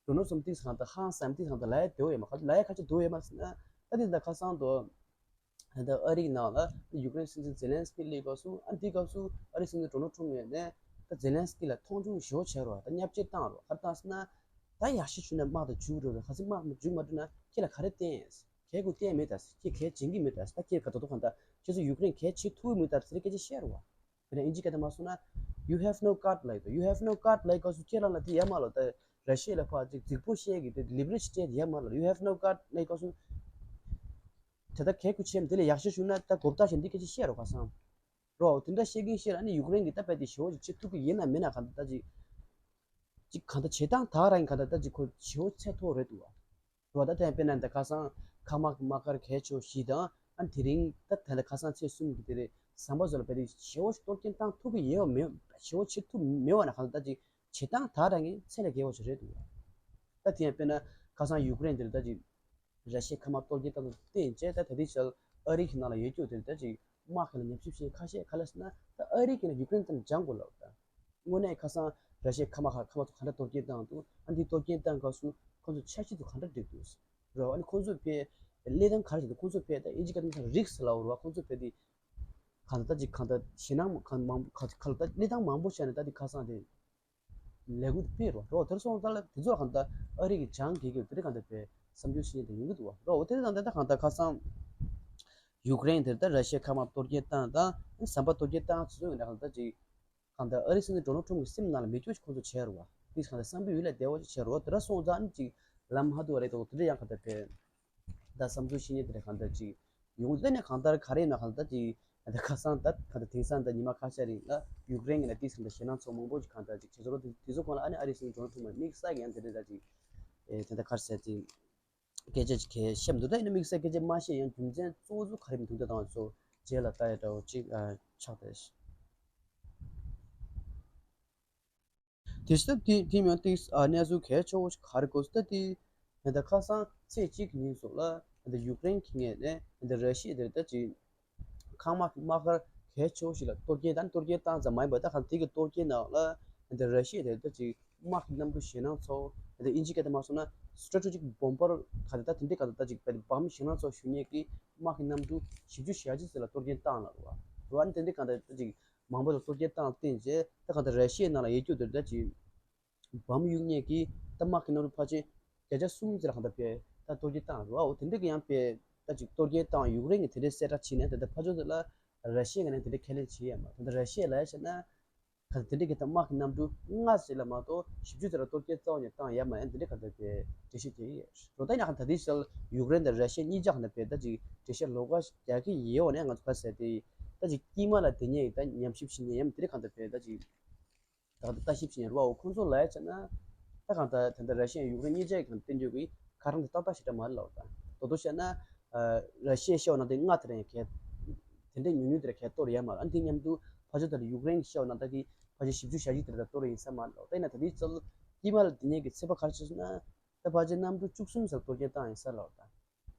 ཌོ་ནལ་ཊམ་ཏིག་གང་ལྟར་ཧང་སང་ཏིག་གང་ལྟར་ལབ་ཡ་དེ་བོ་ཡོད་མ་ག་ལབ་ཡ་ཁ་ཅིག་དེ་བོ་ཡོད་མ་ཟེར་ན། ད་དེ་ད་ཁ་སང་དུ། ད་ཨ་རིའི་ནང་ལ་ཡུཀ་རེན་སྲིད་འཛིན་ཛེ་ལན་སི་ཀི་སླེབས་སྐབས་སུ། ཨ་ནི་དེའི་སྐབས་སུ་ཨ་རིའི་སྲིད་འཛིན་ཌོ་ནལ་ཊམ་ངོས་ནས་ད་ཛེ་ལན་སི་ཀི་ལ་མཐོང་ཆུང་ཞེ་པོ་བྱས་རེད་བ། ད་བརྙས་བཅོས་བཏང་རེད་བ། ག་རེ་བཏང་ཟེར་ན། ད་ཡག་ཤོས་བྱུང་ན་དམག་དེ་འཇུག་རེད་བ། གལ་སྲིད་དམག་མི་འཇུག་མ་ཐུབ་ན་ཁྱེད་ལ་ག་རེ་བསྟན། ཁྱེད་ཁུར་བསྟན་མེད་ད། ཁྱེད་གལ་བྱེད་ཀྱི་མེད་ད། ད་ཁྱེད་ག་དོ་དོ་གང་ལྟར་ཁྱེད་ཚོ་ཡུཀ་རེན་གལ་བྱེད་ཐུབ་ཀྱི་མེད་ད་ཟེར་སྐད་ཆ་བཤད་རེད་བ། དཔེར་ན་ཨིན་ཇི་སྐད་དུ་མ་སོང་ན། You have no guard ལབ་ཡོད་དོ། You have no guard ལབ་སྐབས་སུ་ཁྱེད་རང་ལ་དེ་ཡོད་མ་རེད་ད། ར་ཤི་ཡ་ལ་ཕར་ཅིག་རྫིག་པོ་བཤད་ཀྱི་དེ་ལི་བ་རེ་ཇི་སྤྲད་དེ་ཡོད་མ་རེད། You have no guard ལབ་སྐབས་སུ། དེ་ལྟར་གལ་ཁུར་ཆེ་མི་དེ་ལས་ཡག་ཤོས་བྱུང་ན་ད་གོ་བརྡ་ཞིག་འདི་སྐད་ཆ་བཤད་རོགས་ཁ་སང་། རོ་དེ་འདྲ་བཤད་ཀྱིན་བཤད་ལ་ནི་ཡུཀ་རེན་གྱིས་ད་རྦད་དེ་ཞེ་པོ་ཅིག་བྱེད་ཐུབ་ཀྱི་ཡིན་ན་མིན་ན་གང་ལྟར་ད་ཅིག་ཅིག་གང་ལྟར་བྱེད་སྟངས་དག་རང་གི་གང་ལྟར་ད་ཅིག་ཁོ་ཞེ་པོ་ཚད་མཐོ་རེད་འདུག་བ། རོ་ད་དེ་དཔེར་ན་ད་ཁ་སང་མཁའ་དམག་གི་དམག་སྒར་གལ་ཆེ་བ་ཞིག་དང་། ཨ་དེ་རིང་ད་ད་ལྟ་ཁ་སང་ཚེས་གསུམ་གྱི་དེ་རེད། ཟམ་པ་ཚོ་ལ་རྦད་དེ་ཞེ་པོ་ཅིག་གཏོར་སྐྱོན་བཏང་ཐུབ་ཀྱི་ཡོད་མེད། ཞེ་པོ་བྱེད་ཐུབ་མེད་བ་ན་གང་ལྟར་ད་ཅིག་བྱེད་སྟངས་དག་རང་གི་ཚད་ལས་བརྒལ་བ་ཞིག་རེད་འདུག་བ། ད་དེ་ཡང་དཔེར་ན་ཁ་སང་ཡུཀ་རེན་དེ་རེད་ད་ཅིག་ར་ཤི་ཡའི་མཁའ་དམག་གཏོར་སྐྱོན་བཏང་དུས་བརྟེན་བྱས། ད་ད་ལྟའི་ཆར་ཨ་རི་གི་ནང་ལ་ཡོད་རྒྱུ་དེ་ད་ཅིག་དམག་གི་ལ་ཉམས་ཞིབ་བྱེད་ཁ་ཤས་ག་ལ་ཟེར་ན། ད་ཨ་རི་གི་ནང་ཡུཀ་རེན་དང་སྦྱང་དགོས་ལབ། ད་དངོས་གནས་ཁ་སང་ར་ཤི་ཡའི་མཁའ་དམག་ཁག་མཁའ་དམག་ཚོ་ག་འདྲ་གཏོར་སྐྱོན་བཏང་འདུག་ཨ་འདི་གཏོར་སྐྱོན་བཏང་སྐབས་སུ་ཁོང་ཚོ་འཆར་གཞི་དེ་ག་འདྲ་བསྒྲིགས་འདུག་རེད་བ། ཨ་ནི་ཁོང་ཚོས་ཕར་གླེང་སྟངས་ག་རེ་བྱས་འདུག་ཁོང་ཚོས་ཕར་ད་ཨིན་ཇི་སྐད་ཐོག་ནས་རིགས་ལབ་རེད་བ། ཁོང་ཚོས་ཕར་དེ་གང་ལྟར་ད་ཅིག་གང་ལྟར་ཞེད་སྣང་གང་མང་ག་ག་ལ་ད་གླེང་སྟངས་མང་པོ་བྱས་ནས་ད་དེ་ཁ་སང་དེ། ལས་འགུལ་སྤེལ་རོགས་རོགས་དེར་སོང་ཙང་ལ་དེ་ཚོ་ལ་གང་ལྟར་ཨ་རི་གི་བྱང་གི་གི་དེ་རིགས་གང་ལྟར་པའི་བསམ་ཚུལ་ཤེས་ཡོན་དེ་ཡོང་གི་འདུག་བ་རོགས་དེ་དང་དེ་ལྟར་གང་ལྟར་ཁ་སང་ཡུཀ་རེན་དེར་ད་ར་ཤི་ཡའི་མཁའ་དམག་གཏོར་སྐྱོན་བཏང་དང་ཟམ་པ་གཏོར་སྐྱོན་བཏང་ཚོ་ཚོ་ཡིན་ན་གང་ལྟར་ཅིག་གང་ལྟར་ཨ་རི་སྲིད་འཛིན་ཌོ་ནལ་ཊམ་གྱི་སེམས་ནང་ལ་མེ་སྒྱོགས་ཤིག་ཁོང་ཚོ་བྱས་རོགས་བ་དེ་གང་ལྟར་བསམ་པའི་ཡུལ་ལས་བདེ་བ་ཞིག་བྱས་རོགས་དེ་ར་སོང་ཙང་ཅིག་ལམ་ཧ་དུ་བ་རེད་དོ་དེ་འདྲ་ཡང་གང་ལྟར་པའི། ད་བསམ་ཚུལ་ཤེས་ཉེན་དེ་རེད་གང་ལྟར་ཅིག་ཡོང་དེ་ནས་གང་ལྟར་ག་རེ་ཡིན་ན་གང་ལྟར་ཅིག་ད་ཁ་སང་ད་གང་ལྟར་དེང་སང་ད་ཉི་མ་ཁ་ཤས་རིང་ལ་ཡུཀ་རེན་གྱི་ནས་ཏིས་གང་ལྟར་ཞེད་སྣང་ཚོགས་མང་པོ་ཞིག་གང་ལྟར་ཅིག་བྱེད་ཚོར་དེ་དེ་ཚོ་གང་ལ་ཨ་ནི་ཨ་རི་སྲིད་འཛིན་ཌོ་ནལ་ཊམ་དམིགས་བསལ་གྱི་ཡང་དེ་འདྲ་ད་ཅིག་ཨེ་དེ་འདྲ་ག་རེ་ཟེར་ཅིག་སྐད་ཆ་ཅིག་གས་བཤད་མི་འདུག་ད་ཡིན་ན་དམིགས་བསལ་སྐད་ཆ་མ་བཤད་ཡང་རྒྱུ་མཚན་གཙོ་བོ་ཚོ་ག་རེ་མི་འདུག་ད་དང་ཚོ་རྗེས་ལ་ལྟ་ཡ་འདྲ་བོ་ཅིག་ཨ་ཆགས་བསྡད། དེ་ལྟར་དེ་དེ་མིན་ཏིག་ཨ་གནས་ཚུལ་གལ་ཆེ་བོ་ཞིག་ག་རེ་གོ་ཟེར་ན་དེ་ད་ལྟ་ཁ་སང་ཚེས་གཅིག་གི་ཉིན་སོགས་ལ་ད་ཡུཀ་རེན་གྱི་ངོས་ནས་ད་ར་ཤི་ཡ་དེར་ད་ཅིག་མཁའ་དམག་གི་དམག་སྒར་གལ་ཆེ་བོ་ཞིག་ལ་གཏོར་སྐྱོན་དང་གཏོར་སྐྱོན་བཏང་ཙམ་མ་ཡིན་པར་ད་གང་དེ་གི་གཏོར་སྐྱོན་ནང་ལ་ད་ར་ཤི་ཡ་དེར་ད་ཅིག་དམག་གི་གནམ་གྲུ་ཞེད་སྣང་ཚོགས་ད་ཨིན་ཇི་སྐད་དུ་མ་སོང་ན་སི་ཊེ་ཊེ་ཇིག་བོམ་བར་ག་ད་ད་དེ་འདྲའི་ག་ད་ད་ཅིག་བམ་ཞེད་སྣང་ཚོགས་ཞུ་མཁན་གྱི་དམག་གི་གནམ་གྲུ་བཞི་བཅུ་ཞེ་གཅིག་ཙམ་ལ་གཏོར་སྐྱོན་བཏང་ལ་རུ་བ་རུ་བ་ནི་དེ་འདྲའི་ག་ད་ད་ཅིག་མང་པོ་ལ་གཏོར་སྐྱོན་བཏང་བསྟན་རྗེས་ད་གང་ལྟར་ར་ཤི་ཡའི་ནང་ལ་ཡོད་རྒྱུ་དེར་ད་ཅིག་བམ་གཡུག་མཁན་གྱི་ད་དམག་གི་གནམ་གྲུ་ཕལ་ཆེར་བརྒྱ་ཆ་གསུམ་ཙམ་ལ་གང་ལྟར་བས་ད་གཏོར་སྐྱོན་བཏང་རུ་བའོ་དེ་འདྲ་གི་ཡང་བས་ད་ཅིག་གཏོར་སྐྱོན་བཏང་ཡུཀ་རེན་གྱི་དེ་འདྲའི་གསལ་བསྒྲགས་བྱས་ནས་ད་ལྟ་ཕར་ཕྱོགས་དེ་ལ་ར་ཤི་ཡའི་ངོས་ནས་དེ་འདྲའི་ཁས་ལེན་བྱས་ཡོད་མ་ད་ལྟ་ར་ཤི་ཡ་ལ་བྱས་ན་གང་ལྟར་དེ་འདྲ་གི་ད་དམག་གི་གནམ་གྲུ་ལྔ་ཙམ་ལ་མ་གཏོགས་བཞི་བཅུ་ཙམ་ལ་གཏོར་སྐྱོན་རྩ་བ་ནས་བཏང་ཡོད་མ་ཡིན་དེ་འདྲ་གང་ལྟར་བས་འགྲེལ་བཤད་བྱས་ཡོད་རུ་ད་ཡིན་ན་གང་ལྟར་དེ་ཕྱིར་ཡུཀ་རེན་དང་ར་ཤི་ཡ་གཉིས་ཆ་གང་ལྟར་བས་ད་ཅིག་འགྲེལ་བཤད་ལོགས་ཀ་རྒྱག་གི་ཡོད་འོ་ནས་ང་ཚོ་ཁ་གསལ་དེ་ད་ཅིག་དཀྱིལ་མ་ལ་དེ་ཉིད་ད་ཉམས་ཞིབ་བྱེད་ཉན་ཡམ་དེ་འདྲ་གང་ལྟར་བས་ད་ཅིག་ད་ལྟ་ལྟ་ཞིབ་བྱེད་ཡ་རུ་བའོ་ཁོང་ཚོ་ལ་ཡ་བྱས་ན་ད་གང་ལྟར་ད་ལྟ་ར་ཤི་ཡ་ཡུཀ་རེན་གཉིས་ཆའི་གང་བསྟན་བཅོས་ཀྱི་ཁ་རང་དེ་ཏག་ཏག་ཞིག་འདྲ་མ་རེད་ལབ་ད་དོ་དོ་བཤད་ན་ར་ཤི་ཡའི་ཤོག་ནང་དེ་ལྔ་དེ་རེད་གས་དེ་འདྲའི་ཉུང་ཉུང་དེ་རེད་གས་གཏོར་ཡ་མ་རེད་ཨ་འདི་མཉམ་དུ་ཕ་ཆོ་ད་ལྟ་ཡུཀ་རེན་གྱི་ཤོག་ནང་ད་གི་ཕ་ཆོ་བཞི་བཅུ་ཞེ་གཅིག་དེ་རེད་ད་གཏོར་ཡིན་ས་མ་རེད་ལབ་ད་ཡིན་ན་ད་འདི་ཚོ་དཀྱིལ་མ་ལ་དེ་ཉིད་ཀྱི་ཚོད་དཔག་ག་རེ་བྱས་སོང་ན་ད་ཕ་ཆོ་གནམ་གྲུ་བཅུ་གསུམ་ཙམ་གཏོར་སྐྱོན་བཏང་ཡིན་ས་ལབ་ད།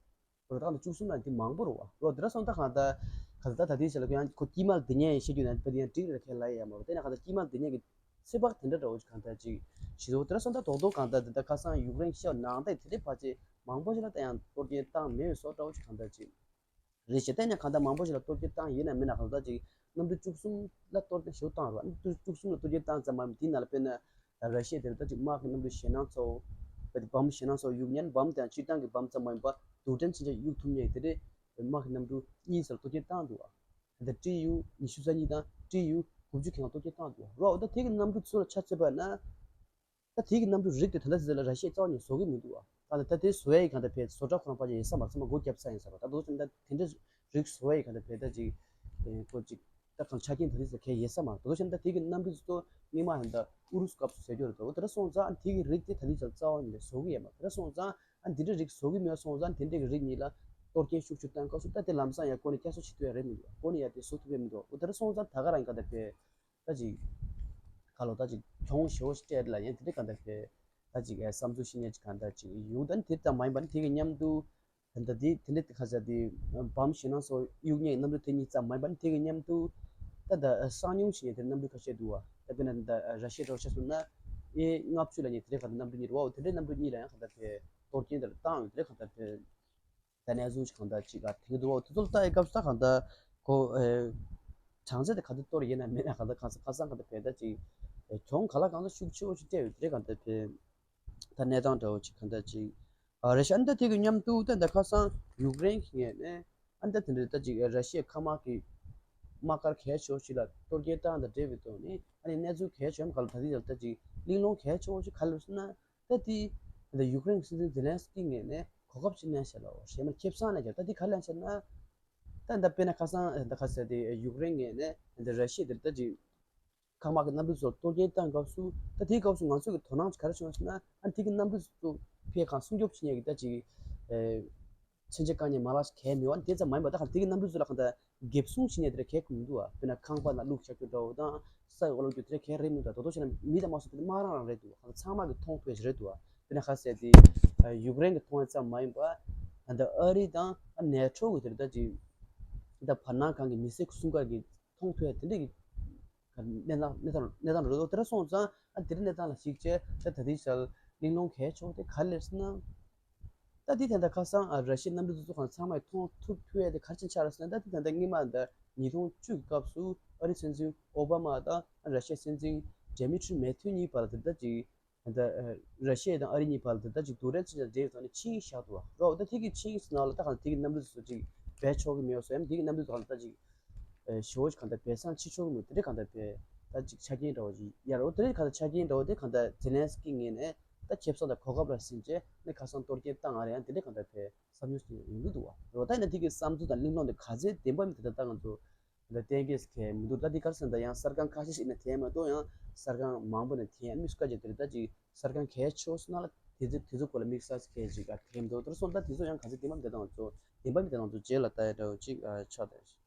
རོ་ད་གང་ལ་བཅུ་གསུམ་ལ་འདི་མང་པོ་རོ་བ། རོ་འདི་ར་སོང་ད་གང་ལྟར་ག་ལ་ད་ད་དེའི་ཆ་ལ་ཁོ་ཡང་ཁོ་དཀྱིལ་མ་ལ་དེ་ཉན་ཡང་བཤད་རྒྱུ་ན་ད་དེ་ཡང་འགྲིག་རེད་ཁས་ལ་ཡ་མ་རོ་དེ་ན་གང་ལྟར་དཀྱིལ་མ་ལ་དེ་ཉན་གི་ཚེ་དཔག་དེ་འདྲ་འདྲ་བོ་ཅིག་གང་ལྟར་ཅིག་ཞེས་རོ་དེ་ར་སོང་ད་དོག་དོག་གང་ལྟར་དེ་ད་ཁ་སང་ཡུཀ་རེན་ཤ་ནང་ད་དེ་འདྲའི་ཕལ་ཆེར་མང་པོ་ཞིག་ལ་ད་ཡང་གཏོར་སྐྱོན་བཏང་མེད་བཟོ་འདྲ་བོ་ཅིག་གང་ལྟར་ཅིག་རེད་ཞེས་བལྟས་ན་གང་ལྟར་མང་པོ་ཞིག་ལ་གཏོར་སྐྱོན་བཏང་ཡིན་ན་མིན་ན་གང་ལྟར་ཅིག་གནམ་གྲུ་བཅུ་གསུམ་ལ་གཏོར་སྐྱོན་ཞེ་པོ་བཏང་རོ་གནམ་གྲུ་བཅུ་གསུམ་ལ་གཏོར་སྐྱོན་བཏང་ཙམ་མ་ཡིན་དེའི་ནང་ལ་དཔེར་ན་ར་ཤི་ཡ་དེར་ད་ཅིག་དམག་གི་གནམ་གྲུ་ཞེད་སྣང་ཚོགས་བ་དེ་བམ་ཞེད་སྣང་ཚོགས་གཡུག་ཉན་བམ་དང་སྤྱིར་བཏང་གི་བམ་ཙམ་མ་ཡིན་པ་རྡུལ་ཕྲན་ཕྱིན་ཆད་གཡུག་ཐུབ་མཁན་དེ་འདྲའི་དམག་གི་གནམ་གྲུ་གཉིས་ཙམ་ལ་གཏོར་སྐྱོན་བཏང་འདུག་ཨ། ད་ལྟ་ཀྲི་ཡུ་ཉི་ཤུ་རྩ་གཉིས་དང་ཀྲི་ཡུ་དགུ་བཅུ་གི་ནང་གཏོར་སྐྱོན་བཏང་འདུག་རོ་ད་དེ་གི་གནམ་གྲུ་ཚོ་ལ་ཆ་མཚོན་པ་ན། ད་དེ་གི་གནམ་གྲུ་རིགས་དེ་ད་ལྟ་ཟེར་ལ་ར་ཤི་ཡས་རྩ་བ་ནས་བཟོ་གི་མི་འདུག་ཨ། ད་ལྟ་ད་དེ་བཟོ་ཡ་ཡི་གང་ལྟར་བས་བཟོ་གྲྭ་ཁོ་རང་པ་ཅིག་ཡོད་ས་མ་རེད་ཚང་མ་སྒོ་བརྒྱབ་ཚར་ཡིན་ས་རེད་ད་དུང་ད་དེ་འདྲ་རིགས་བཟོ་ཡ་ཡི་གང་ལྟར་བས་ད་ཅིག་ཨེ་ཁོ་ཅིག་ད་གང་ཆ་རྐྱེན་ད་དེ་ཚོ་གས་ཡོད་ས་མ་རེད་ད་དུང་ད་དེ་གི་གནམ་གྲུ་ཚོ་སྔོན་མ་ཡང་ད་ཨུ་རུ་སུ་སྐབས་སུ་ཟེར་རྒྱུ་རེད་ད་དེ་འདྲ་སོང་ཙང་ཨ་དེ་གི་རིགས་དེ་ད་དེ་ཚོ་རྩ་བ་ནས་བཟོ་གི་ཡོད་མ་རེད་ད་སོང་ཙང་ཨ་དེ་འདྲ་རིགས་བཟོ་གི་མེད་སོང་ཙང་དེ་འདྲ་གི་རིགས་གཉིས་ལ་གཏོར་སྐྱོན་ཤུགས་ཆུ་བཏང་སྐབས་སུ་ད་དེ་ལམ་སང་ཡང་ཁོ་ནི་བསྐྱར་གསོ་བྱེད་ཐུབ་ཡ་རེད་མི་འདུག་ཁོ་ནི་ཡ་དེ་བཟོ་ཐུབ་ཡ་མི་འདུག་ཨོ་དེ་འདྲ་སོང་ཙང་ད་ག་རང་གང་ལྟར་བས། ད་ཅིག་ཁ་ལོ་ད་ཅིག་གྱོང་ཞེ་པོ་ཞིག་སྤྲད་ལ་ཡང་དེ་འདྲ་གང་ལྟར་བས་ད་ཅིག་ཨེ་བསམ་ཚུལ་ཤེས་ཉེན་ཅིག་གང་ལྟར་ཅིག་ཡོང་ད་ནི་དེ་ཙམ་མ་ཡིན་པ་ནི་དེ་གི་མཉམ་དུ་ད་ལྟ་དེ་དེ་འདྲ་ཁ་ཤས་དེ་བམ་ཞེད་སྣང་སོགས་གཡུག་ཉེན་གནམ་གྲུ་དེ་གཉིས་ཙམ་མ་ཡིན་པ་ནི་དེ་གི་མཉམ་དུ་ད་ད་གསང་མྱུལ་བྱེད་ཉེན་དེ་གནམ་གྲུ་ཁ་ཤས་འདུག་བ་ད་དཔེར་ན་ད་ར་ཤི་ཡ་འདྲ་བོ་ཆ་བཞག་ན་ཨེ་ལྔ་བཅུ་ལ་ཉེ་དེ་འདྲ་གང་ལྟར་གནམ་གྲུ་གཉིས་རེད་བ་དེ་འདྲའི་གནམ་གྲུ་གཉིས་ལ་ཡང་གང་ལྟར་བས་གཏོར་སྐྱོན་དེ་ལ་བཏང་ཡོད་དེ་འདྲ་གང་ལྟར་བས། ད་གནས་ཚུལ་ཞིག་གང་ལྟར་ཅིག་ལ་དེང་གི་འདུག་བ་དེ་ཚོ་ལ་ལྟ་ཡི་སྐབས་སུ་ད་གང་ལྟར་ཁོ་ཨེ་གྲངས་ཚད་དེ་ག་ཚོད་གཏོར་ཡིན་ན་མིན་ན་གང་ལྟར་གང་ས་ཁ་སང་གང་ལྟར་བས་ད་ཅིག་ཨེ་གྱོང་ག་ལ་གང་ལྟར་ཤུགས་ཆེ་བོ་ཞིག་སྤྲད་ཡོད་དེ་གང་ལྟར་བས་ད་གནས་སྟངས་འདྲ་བོ་ཅིག་གང་ལྟར་ཅིག་ཨ་རེད་ཤག་ཨ་ནི་ད་དེ་གི་མཉམ་དུ་ད་ད་ཁ་སང་ཡུཀ་རེན་གྱི་ངོས་ནས་ཨ་ནི་ད་དེ་འདྲ་ད་ཅིག་ཨེ་ར་ཤི་ཡའི་མཁའ་དམག་གི་དམག་སྒར་གལ་ཆེ་བོ་ཞིག་ལ་གཏོར་སྐྱོན་བཏང་དང་འབྲེལ་བའི་ཐོག་ནས་ཨ་ནི་གནས་ཚུལ་གལ་ཆེ་བ་ག་ལ་ད་དེ་ད་ད་ཅིག་གླེང་སློང་གལ་ཆེ་བོ་ཞིག་ག་ལ་ཟེར་ན། ད་དེ་ད་ཡུཀ་རེན་གྱི་སྲིད་འཛིན་ཛེ་ལན་སི་ཀི་ངོས་ནས་གོ་སྐབས་ཅིག་ལེན་བྱས་ལ་འོ་གཞན་མ་ཁེ་བཟང་ལེན་བྱས་ད་དེ་ག་ལེན་བྱས་ན། ད་ད་དཔེར་ན་ཁ་སང་ད་ཁ་ཟེར་དེ་ཡུཀ་རེན་ངོས་ནས་ད་ར་ཤི་ཡ་དེར་ད་ཅིག་མཁའ་དམག་གི་གནམ་གྲུ་ཚོར་གཏོར་སྐྱོན་བཏང་སྐབས་སུ་ད་དེའི་སྐབས་སུ་ང་ཚོ་གི་དོ་སྣང་ག་རེ་བྱུང་ཟེར་ན་ཨ་དེ་གི་གནམ་གྲུ་ཚོ་ཕའི་གང་སྲུང་སྐྱོབ་བྱེད་མཁན་གྱི་ད་ཅིག་མཚོན་ཆ་བཀག་ཉར་མ་ལག་ཞིག་གས་མེད་པ་དེ་ཙམ་མ་ཡིན་པ་ད་ག་དེ་གི་གནམ་གྲུ་ཚོ་ལ་གང་ལྟར་འགེབས་སྲུང་བྱེད་མཁན་དེ་འདྲ་གས་མི་འདུག་བ། དཔེར་ན་ཁང་པ་ནང་བླུགས་བཞག་རྒྱུ་འདྲ་བོ་དང་ས་འོག་བླུགས་རྒྱུ་དེ་འདྲ་གས་རེད་མི་འདུག་ད་དོ་དོ་བྱས་ན་མི་དང་མ་སོང་དེ་དམག་རང་རང་རེད་འདུག་བ། གང་ལྟར་ཚང་མ་གི་མཐོང་ཐུབ་ཡ་ཞིག་རེད་འདུག་བ། དཔེར་ན་ཁ་ཟེར་དེ་ཡུཀ་རེན་གི་མཐོང་ཡ་ཙམ་མ་ཡིན་པ་ད་ལྟ་ཨ་རི་དང་ནེ་ཊོ་གི་དེ་འདྲ་ད་ཅིག་ད་བར་སྣང་སྒང་གི་མི་སེར་སྲུང་སྐར་གི་མཐོང་ཐུབ་ཡ་དེ་འདྲ་གི་གནས་སྟངས་གནས་སྟངས་གནས་སྟངས་རེད་འདུག་དེ་འདྲ་སོང་ཙང་ཨ་དེ་འདྲ་གནས་སྟངས་ལ་གཞིགས་བྱས་ད་ད་ལྟའི་ཆར་གླེང་སློང་གལ་ཆེ་བ་དེ་ག་རེ་རེད་ཟེར་ན། ད་འདི་དེ་འདྲ་ཁ་སང་ཨ་ར་ཤི་ཡའི་གནམ་གྲུ་དེ་ཚོ་གང་ཚང་མས་མཐོང་ཐུབ་ཐུབ་ཡས་དེ་ག་རེ་བྱས་ཆགས་རེད་ཟེར་ན། ད་འདི་ད་ལྟ་སྔོན་མ་ད་ཉིས་སྟོང་བཅུ་གི་སྐབས་སུ་ཨ་རིའི་སྲིད་འཛིན་ཨོ་བྷ་མ་དང་ཨ་ར་ཤི་ཡའི་སྲིད་འཛིན་ ཌི་མི་ཊི་རི་མེ་ཐུ་གཉིས་བར་ལ་དེ་ལྟ་ཅིག་ད་ལྟ་ར་ཤི་ཡ་དང་ཨ་རི་གཉིས་བར་ལ་དེ་ལྟ་ཅིག་རྡུལ་ཕྲན་ཚོན་ཆ་འདྲེས་ཐོག་ནས་ཆིངས་ཡིག་བཞག་འདུག་བ། རོ་ད་དེ་གི་ཆིངས་ཡིག་ནང་ལ་ད་གང་དེ་གི་རྣམ་འགྲེལ་སོ་ཅིག་བེད་ཆོག་གི་མེད་སོ་ཡང་དེ་གི་རྣམ་འགྲེལ་ཐོག་ལ་ད་ཅིག་ཞེ་པོ་ཅིག་གང་ལྟར་སྦས་གསང་བྱེད་ཆོག་གི་མེད། དེ་འདྲ་གང་ལྟར་བས་ད་ཅིག་ཆ་རྐྱེན་འདྲ་བོ་ཅིག་ཡར་འོ་དེ་འདྲ་གང་ལྟར་ཆ་རྐྱེན་འདྲ་བོ་དེ་གང་ལྟར་ཛེ་ལན་སི་ཀི་ངོས་ནས་ད་ཁེ་བཟང་དང་གོ་སྐབས་ལ་ཟིན་བྱས་ནས་ཁ་སང་གཏོར་སྐྱོན་བཏང་ང་རེད། ཡང་དེ་འདྲ་གང་ལྟར་བས་བསམ་ཚུལ་ཞིག་ཡོང་གི་འདུག་བ། རོ་ད་ཡིན་ན་དེ་གི་བསམ་ཚུལ་དང་གླེང་སློང་དེ་ག་ཚད་བདེན་པ་མིན་དེ་ད་ལྟ་ང་ཚོ་ད་གཏན་འཁེལ་གལ་མི་འདུག་ད་དེ་ག་རེ་ཟེར་ན་ད་ཡང་གསར་ཁང་ཁ་ཤས་ཤིག་ནས་དེ་མ་གཏོགས་ཡང་གསར་ཁང་མང་པོ་ནས་དེ་ཡང་དམིགས་སུ་བཀར་བྱས་དེ་རེད། ད་ཅིག་གསར་ཁང་གལ་ཆེ་ཤོས་ནང་ལ་དེ་ཚོ་དེ་ཚོ་སྐོར་ལ་དམིགས་བསལ་གལ་ཅིག་ཨ་ཐེམ་དོ་དེར་སོང་ད་དེ་ཚོ་ཡང་ག་ཚོད་བདེན་པ་མི་བདེན་ང་ཚོ་བདེན་པ་མི་བདེན་ང་ཚོ་རྗེས་ལ་ལྟ་ཡ་འདྲ་བོ་ཅིག་ཨ་ཆགས་བསྡད།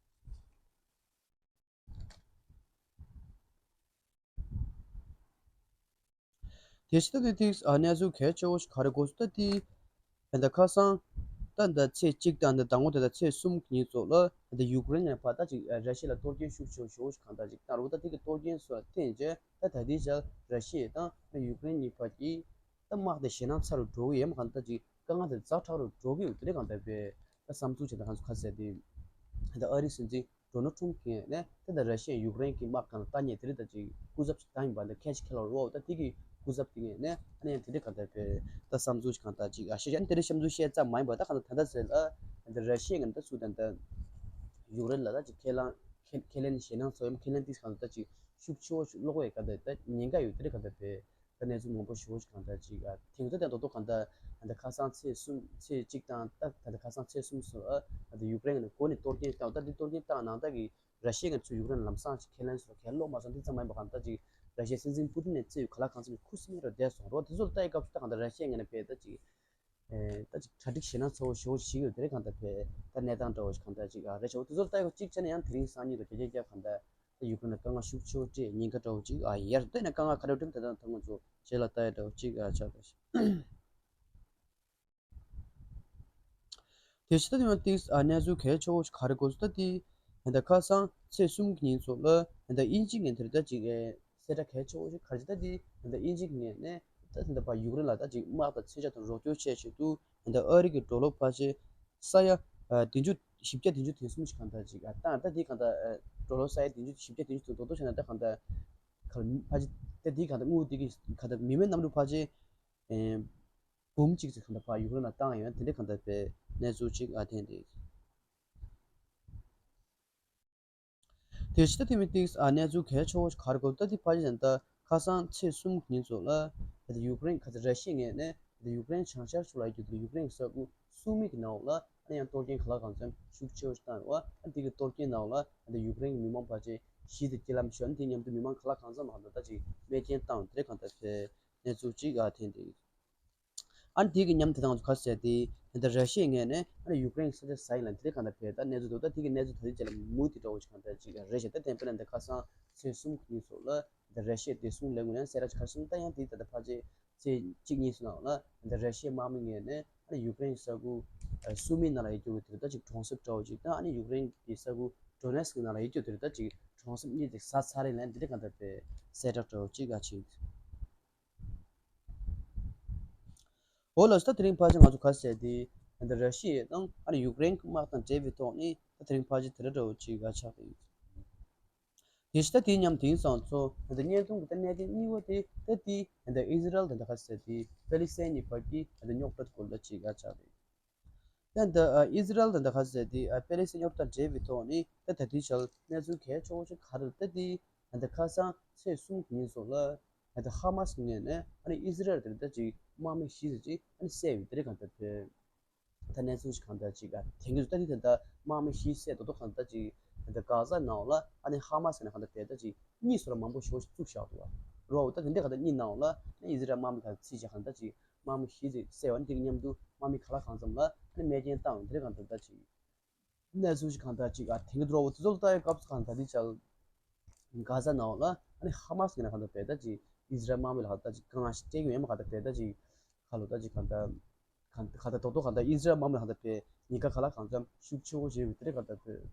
དེ་ཕྱི་ད་དེ་ཐིག་ཨ་གནས་ཚུལ་གལ་ཆེ་བོ་ཞིག་ག་རེ་གོ་སོང་ད་དེ། ད་ལྟ་ཁ་སང་ད་ད་ཚེས་གཅིག་དང་ད་ཟླ་ངོ་དེ་ད་ཚེས་གསུམ་གྱི་ཉིན་ཙོགས་ལ་ད་ཡུཀ་རེན་ནས་ཕར་ད་ཅིག་ར་ཤི་ཡ་ལ་གཏོར་སྐྱོན་ཤུགས་ཆེ་བོ་ཞེ་པོ་ཞིག་གང་ལྟར་ཅིག་བཏང་རུ་ད་དེ་གི་གཏོར་སྐྱོན་སོགས་བརྟེན་རྗེས་ད་ད་ལྟའི་ཆར་ར་ཤི་ཡ་དང་ད་ཡུཀ་རེན་གཉིས་བར་གྱི་ད་དམག་དེ་ཞེད་སྣང་ཚ་རུ་འགྲོ་གི་ཡོད་མ་གང་ལྟར་ཅིག་དཀའ་ངལ་དེ་ཛ་དྲག་རུ་འགྲོ་གི་ཡོད་དེ་འདྲ་གང་ལྟར་བས་ད་བསམ་ཚུལ་བྱས་ད་གང་ཚོ་ག་ཟེར་དེ་ད་ཨ་རིའི་སྲིད་འཛིན་ཌོ་ནལ་ཊམ་གྱིས་ནས་དེ་ལྟར་ར་ཤི་ཡ་ཡུཀ་རེན་གྱི་དམག་གང་ལ་ལྟ་ཉེས་དེ་རིགས་ད་ཅིག་སྐུ་ཚབ་ཅིག་བཏང་ཡིན་པ་འདི་ཁས་ཅིག་ཁས་ལོར་འོ་ད་དེ་གི་སྐུ་ཚབ་དེ་ངས་ནས་ཨ་ནི་ཡང་དེ་འདྲའི་གང་ལྟར་བས་ད་བསམ་ཚུལ་ཞིག་གང་ལྟར་ཅིག་ཨ་ཤེས་ཡ་ཨ་ནི་དེ་འདྲའི་བཤད་ཚུལ་བཤད་ཙམ་མ་ཡིན་པ་ད་གང་ལྟར་ད་ལྟ་ཟེར་ལ་ད་ར་ཤི་ཡ་ངན་ད་སུ་ད་ད་ཡུཀ་རེན་ལ་ད་ཅིག་ཁས་ལེན་ཁས་ཁས་ལེན་ཞེད་སྣང་ཚོ་ཡང་ཁས་ལེན་དེ་གང་ལྟར་ད་ཅིག་ཤུགས་ཆེ་བོ་ཞིག་སློག་པའི་གང་ལྟར་ད་ཉེན་ཁ་ཡོད་དེ་འདྲའི་གང་ལྟར་བས། ད་གནས་ཚུལ་མང་པོ་ཞེ་པོ་ཞིག་གང་ལྟར་ཅིག་ཨ་ཐེངས་ད་ལྟ་རྡོག་རྡོག་གང་ལྟར་ད་ལྟ་ཁ་སང་ཚེས་གསུམ་ཚེས་གཅིག་དང་ད་ད་ལྟ་ཁ་སང་ཚེས་གསུམ་སོ་ཨ་ད་ལྟ་ཡུཀ་རེན་ནས་འགོ་ནས་གཏོར་སྐྱོན་བཏང་ད་དེ་གཏོར་སྐྱོན་བཏང་ནང་ད་གི་ར་ཤི་ཡ་ངན་ཚུར་ཡུཀ་རེན་ལམ་སང་ཅིག་ཁས་ལེན་སོ་གལ་ལོག་མ་སོང་དེ་ཙམ་མ་ཡིན་པ་གང་ལྟར་ཅིག་ར་ཤི་ཡའི་སྲིད་འཛིན་པུ་ཏིན་ནས་བཙལ་བའི་ག་ལ་གང་འཚམ་ཁུ་སིམ་མེ་རུ་བསྡད་སོང་རོ། དེ་ཚོ་ལ་ལྟ་ཡི་སྐབས་སུ་ད་གང་ལྟར་ར་ཤི་ཡ་ངན་ནས་བས་ད་ཅིག་ཨེ་ད་ཅིག་གྲ་སྒྲིག་ཞེད་སྣང་ཚ་བོ་ཞེ་པོ་ཞིག་ཡོད་དེ་རེད་གང་ལྟར་བས་ད་གནས་སྟངས་འདྲ་བོ་ཞིག་གང་ལྟར་ཅིག་ཨ་རེད་ཤག་དེ་ཚོ་ལ་ལྟ་ཡི་སྐབས་གཅིག་བྱས་ན་ཡང་དེ་རིང་སང་ཉིན་དང་རྒྱ་རྒྱ་རྒྱ་གང་ལྟར། ད་ཡུཀ་རེན་ལ་དཀའ་ངལ་ཤུགས་ཆེ་བོ་སྤྲད་ཉེན་ཁ་འདྲ་བོ་ཅིག་ཨ་ཡར་ལྟ་ན་དཀའ་ངལ་ག་རེ་འགྲོ་ད་ད་ད་ང་ཚོ་རྗེས་ལ་ལྟ་ཡ་འདྲ་བོ་ཅིག་ཨ་ཆགས་པ་ཞིག་དེ་ཕྱི་ད་དེ་མ་ཏིག་ཨ་གནས་ཚུལ་གལ་ཆེ་བོ་ཞིག་ག་རེ་གོ་སོང་ད་དེ་ད་ཁ་སང་ཚེས་གསུམ་གྱི་ཉིན་ཚོ་ལ་ད་དབྱིན་ཇི་ངན་དེར་ད་ཅིག་ཨེ་གསལ་བསྒྲགས་གལ་ཆེ་བོ་ཞིག་ག་རེ་ད་དེ་ད་དབྱིན་ཇི་ངན་ནས་ད་ད་ཕ་ཡུཀ་རེན་ལ་ད་ཅིག་དམག་དང་མཚོན་ཆ་དང་རོགས་སྐྱོར་བྱས་ཆེད་དུ་ད་ཨ་རི་གི་ཌོ་ལར་ཕལ་ཆེར་ས་ཡ་བདུན་ཅུ་བཞི་བརྒྱ་བདུན་ཅུ་དོན་གསུམ་ཞིག་གང་ལྟར་ཅིག་ཨ་བཏང་ད་དེ་གང་ལྟར་ཌོ་ལར་ས་ཡ་བདུན་ཅུ་བཞི་བརྒྱ་བདུན་ཅུ་དོན་རྡོག་རྡོག་བྱས་ན་ད་གང་ལྟར་ཕལ་ཆེར་ད་དེ་གང་ལྟར་དངུལ་དེ་གི་གང་ལྟར་མི་མེད་གནམ་གྲུ་ཕལ་ཆེར་འབུམ་གཅིག་ཙམ་གང་ལྟར་ཕར་ཡུཀ་རེན་ལ་བཏང་ཡོད་དེ་འདྲ་གང་ལྟར་བས་གནས་ཚུལ་ཅིག་ཨ་ཐེན་དེ། དེ་ཕྱི་ད་དེ་མི་ཏིག་ཨ་གནས་ཚུལ་གལ་ཆེ་བོ་ཞིག་ག་རེ་གོ་ད་དེ་ཕལ་ཆེར་ད་ཁ་སང་ཚེས་གསུམ་ཉིན་ཚོ་ལ་ད་ཡུཀ་རེན་ཁ་ཚ་ར་ཤི་ཡ་ངོས་ནས་ད་ཡུཀ་རེན་བྱང་ཤར་ཕྱོགས་ལ་ཡོད་རྒྱུ་ད་ཡུཀ་རེན་ས་ཁུལ་སུ་མི་གི་ནང་ལ་ཨ་ནི་ཡང་གཏོར་སྐྱོན་ག་ལ་གང་འཚམ་ཤུགས་ཆེ་བོ་ཞིག་བཏང་ཡོད་པ་ཨ་དེ་གི་གཏོར་སྐྱོན་ནང་ལ་ད་ཡུཀ་རེན་གི་མི་མང་ཕལ་ཆེར་ཤི་དང་རྐྱེན་ལམ་ཤོར་དེ་མཉམ་དུ་མི་མང་ག་ལ་གང་འཚམ་ལ་ད་ཅིག་རྨས་སྐྱོན་བཏང་དེ་གང་ལྟར་བས་གནས་ཚུལ་ཅིག་ཨ་ཐེན་དེ། ཨ་ནི་དེ་གི་མཉམ་དུ་དང་ཁ་ཟེར་དེ་ད་ལྟ་ར་ཤི་ཡའི་ངོས་ནས་ཨ་ནི་ཡུཀ་རེན་གྱི་ས་ཆ་ཟ་ཡིན་ལ་དེ་གང་ལྟར་བས་ད་གནས་ཚུལ་འདུག་ད་དེ་གི་གནས་ཚུལ་ད་ལྟ་ཅིག་ལ་མུ་མཐུད་འདྲ་བོ་ཞིག་གང་ལྟར་ཅིག་རེད་ཤག་ད་དེ་དཔེར་ན་འདི་ཁ་སང་ཚེས་གསུམ་གྱི་ཉིན་སོགས་ལ་ད་ར་ཤི་ཡའི་བདེ་སྲུང་ལས་ཁུངས་ནས་གསལ་བསྒྲགས་ཅིག་ག་རེ་ཟེར་ན་ད་ཡང་དེ་ད་ལྟ་ཕལ་ཆེར་ཚེས་གཅིག་གཉིས་སུ་ནང་ལ་ད་ར་ཤི་ཡའི་དམག་མི་ངོས་ནས་ཨ་ནི་ཡུཀ་རེན་གྱི་ས་ཁུལ་སུ་མི་ནང་ལ་ཡོད་རྒྱུ་དེ་ད་ཅིག་གྲོང་གསེབ་འདྲ་བོ་ཅིག་དང་ཨ་ནི་ཡུཀ་རེན་གྱི་ས་ཁུལ་ཌོ་ནེ་སི་ཀི་ནང་ལ་ཡོད་རྒྱུ་དེ་ད་ཅིག་གྲོང་གསེབ་གཉིས་ཅིག་ཟ་ཚར་རེད་ལན་འདི་འདྲ་གང་ལྟར་བས་གསལ་བསྒྲགས་འདྲ་བོ་ཅིག་ག་ཕྱིན། འོ་ལགས་སོ། ད་དེ་རིང་ཕལ་ཆེར་ང་ཚོ་ག་ཟེར་དེ་ད་ར་ཤི་ཡ་དང་ཨ་ནི་ཡུཀ་རེན་གྱི་དམག་དང་འབྲེལ་བའི་ཐོག་ནས་ད་དེ་རིང་ཕལ་ཆེར་དེ་འདྲ་འདྲ་བོ་ཅིག་ག་ཆགས་ཀྱི་ཡོད། དེ་ཕྱི་ད་དེ་མཉམ་དེང་སང་ཚོ་ད་བརྙན་ཐུང་གི་ད་གནད་དོན་གཉིས་པ་དེ་ད་དེ་ད་ཨི་ཟི་རལ་དང་ད་ག་ཟེར་དེ་པེ་ལི་སི་ཐན་གཉིས་བར་གྱི་ད་རྙོག་དྲ་སྐོར་ལ་ཅིག་ག་ཆགས་རེད། ད་ད་ཨི་ཟི་རལ་དང་ད་ག་ཟེར་དེ་པེ་ལི་སི་ཐན་རྙོག་དྲ་འབྲེལ་བའི་ཐོག་ནས་ད་ད་དེ་ཆར་གནས་ཚུལ་གལ་ཆེ་བོ་ཞིག་ག་རེ་ད་དེ་ད་ཁ་སང་ཚེས་གསུམ་གྱི་ཉིན་སོགས་ལ། ད་ལྟ་ཧ་མ་སི་ངོས་ནས་ཨ་ནི་ཨི་ཟི་རལ་དེར་ད་ཅིག་དམག་མི་བཞི་ཙམ་ཅིག་ཨ་ནི་བསད་ཡོད་དེ་རེད་གང་ལྟར་བས། ད་གནས་ཚུལ་ཞིག་གང་ལྟར་ཅིག་ཨ་དེང་གི་ད་ནི་ད་ལྟ་དམག་མི་བཞི་བསད་དོ་དོ་གང་ལྟར་ཅིག་ད་ལྟ་གྷ་ཟ་ནང་ལ་ཨ་ནི་ཧ་མ་སི་ནས་གང་ལྟར་བས་ད་ཅིག་གཉིས་སོགས་ལ་མང་པོ་ཞེ་པོ་ཞིག་བཙུགས་བཞག་འདུག་བ། རོ་ད་དེ་འདྲ་གང་ལྟར་གཉིས་ནང་ལ་ཨ་ནི་ཨི་ཟི་རལ་དམག་མི་གང་ཚིག་བྱས་གང་ལྟར་ཅིག་དམག་མི་བཞི་ཙམ་བསད་བ་ནི་དེ་གི་མཉམ་དུ་དམག་མི་ག་ལ་གང་འཚམ་ལ་ཨ་ནི་རྨས་སྐྱོན་བཏང་ཡོད་དེ་རེད་གང་ལྟར་ད་ཅིག་གནས་ཚུལ་ཞིག་གང་ལྟར་ཅིག་ཨ་དེང་གི་འགྲོ་བ་དེ་ཚོ་ལ་ལྟ་ཡའི་སྐབས་སུ་གང་ལྟར་དེ་ཆར་གྷ་ཟ་ནང་ལ་ཨ་ནི་ཧ་མ་སི་ངོས་ནས་གང་ལྟར་བས་ད་ཅིག་ཨི་ཟི་རལ་དམག་མི་ལ་གང་ལྟར་ཅིག་དཀའ་ངལ་ཞིག་སྤྲད་ཀྱི་ཡོད་མ་གང་ལྟར་བས་ད་ཅིག་ཁ་ལོ་ད་ཅིག་གང་ལྟར་གང་གང་ལྟར་རྡོག་རྡོག་གང་ལྟར་ཨི་ཟི་རལ་དམག་མི་ལ་གང་ལྟར་བས་ཉེན་ཁ་ག་ལ་གང་འཚམ་ཤུགས་ཆེ་བོ་བྱས་ཡོད་དེ་རེད་གང་ལྟར་བས།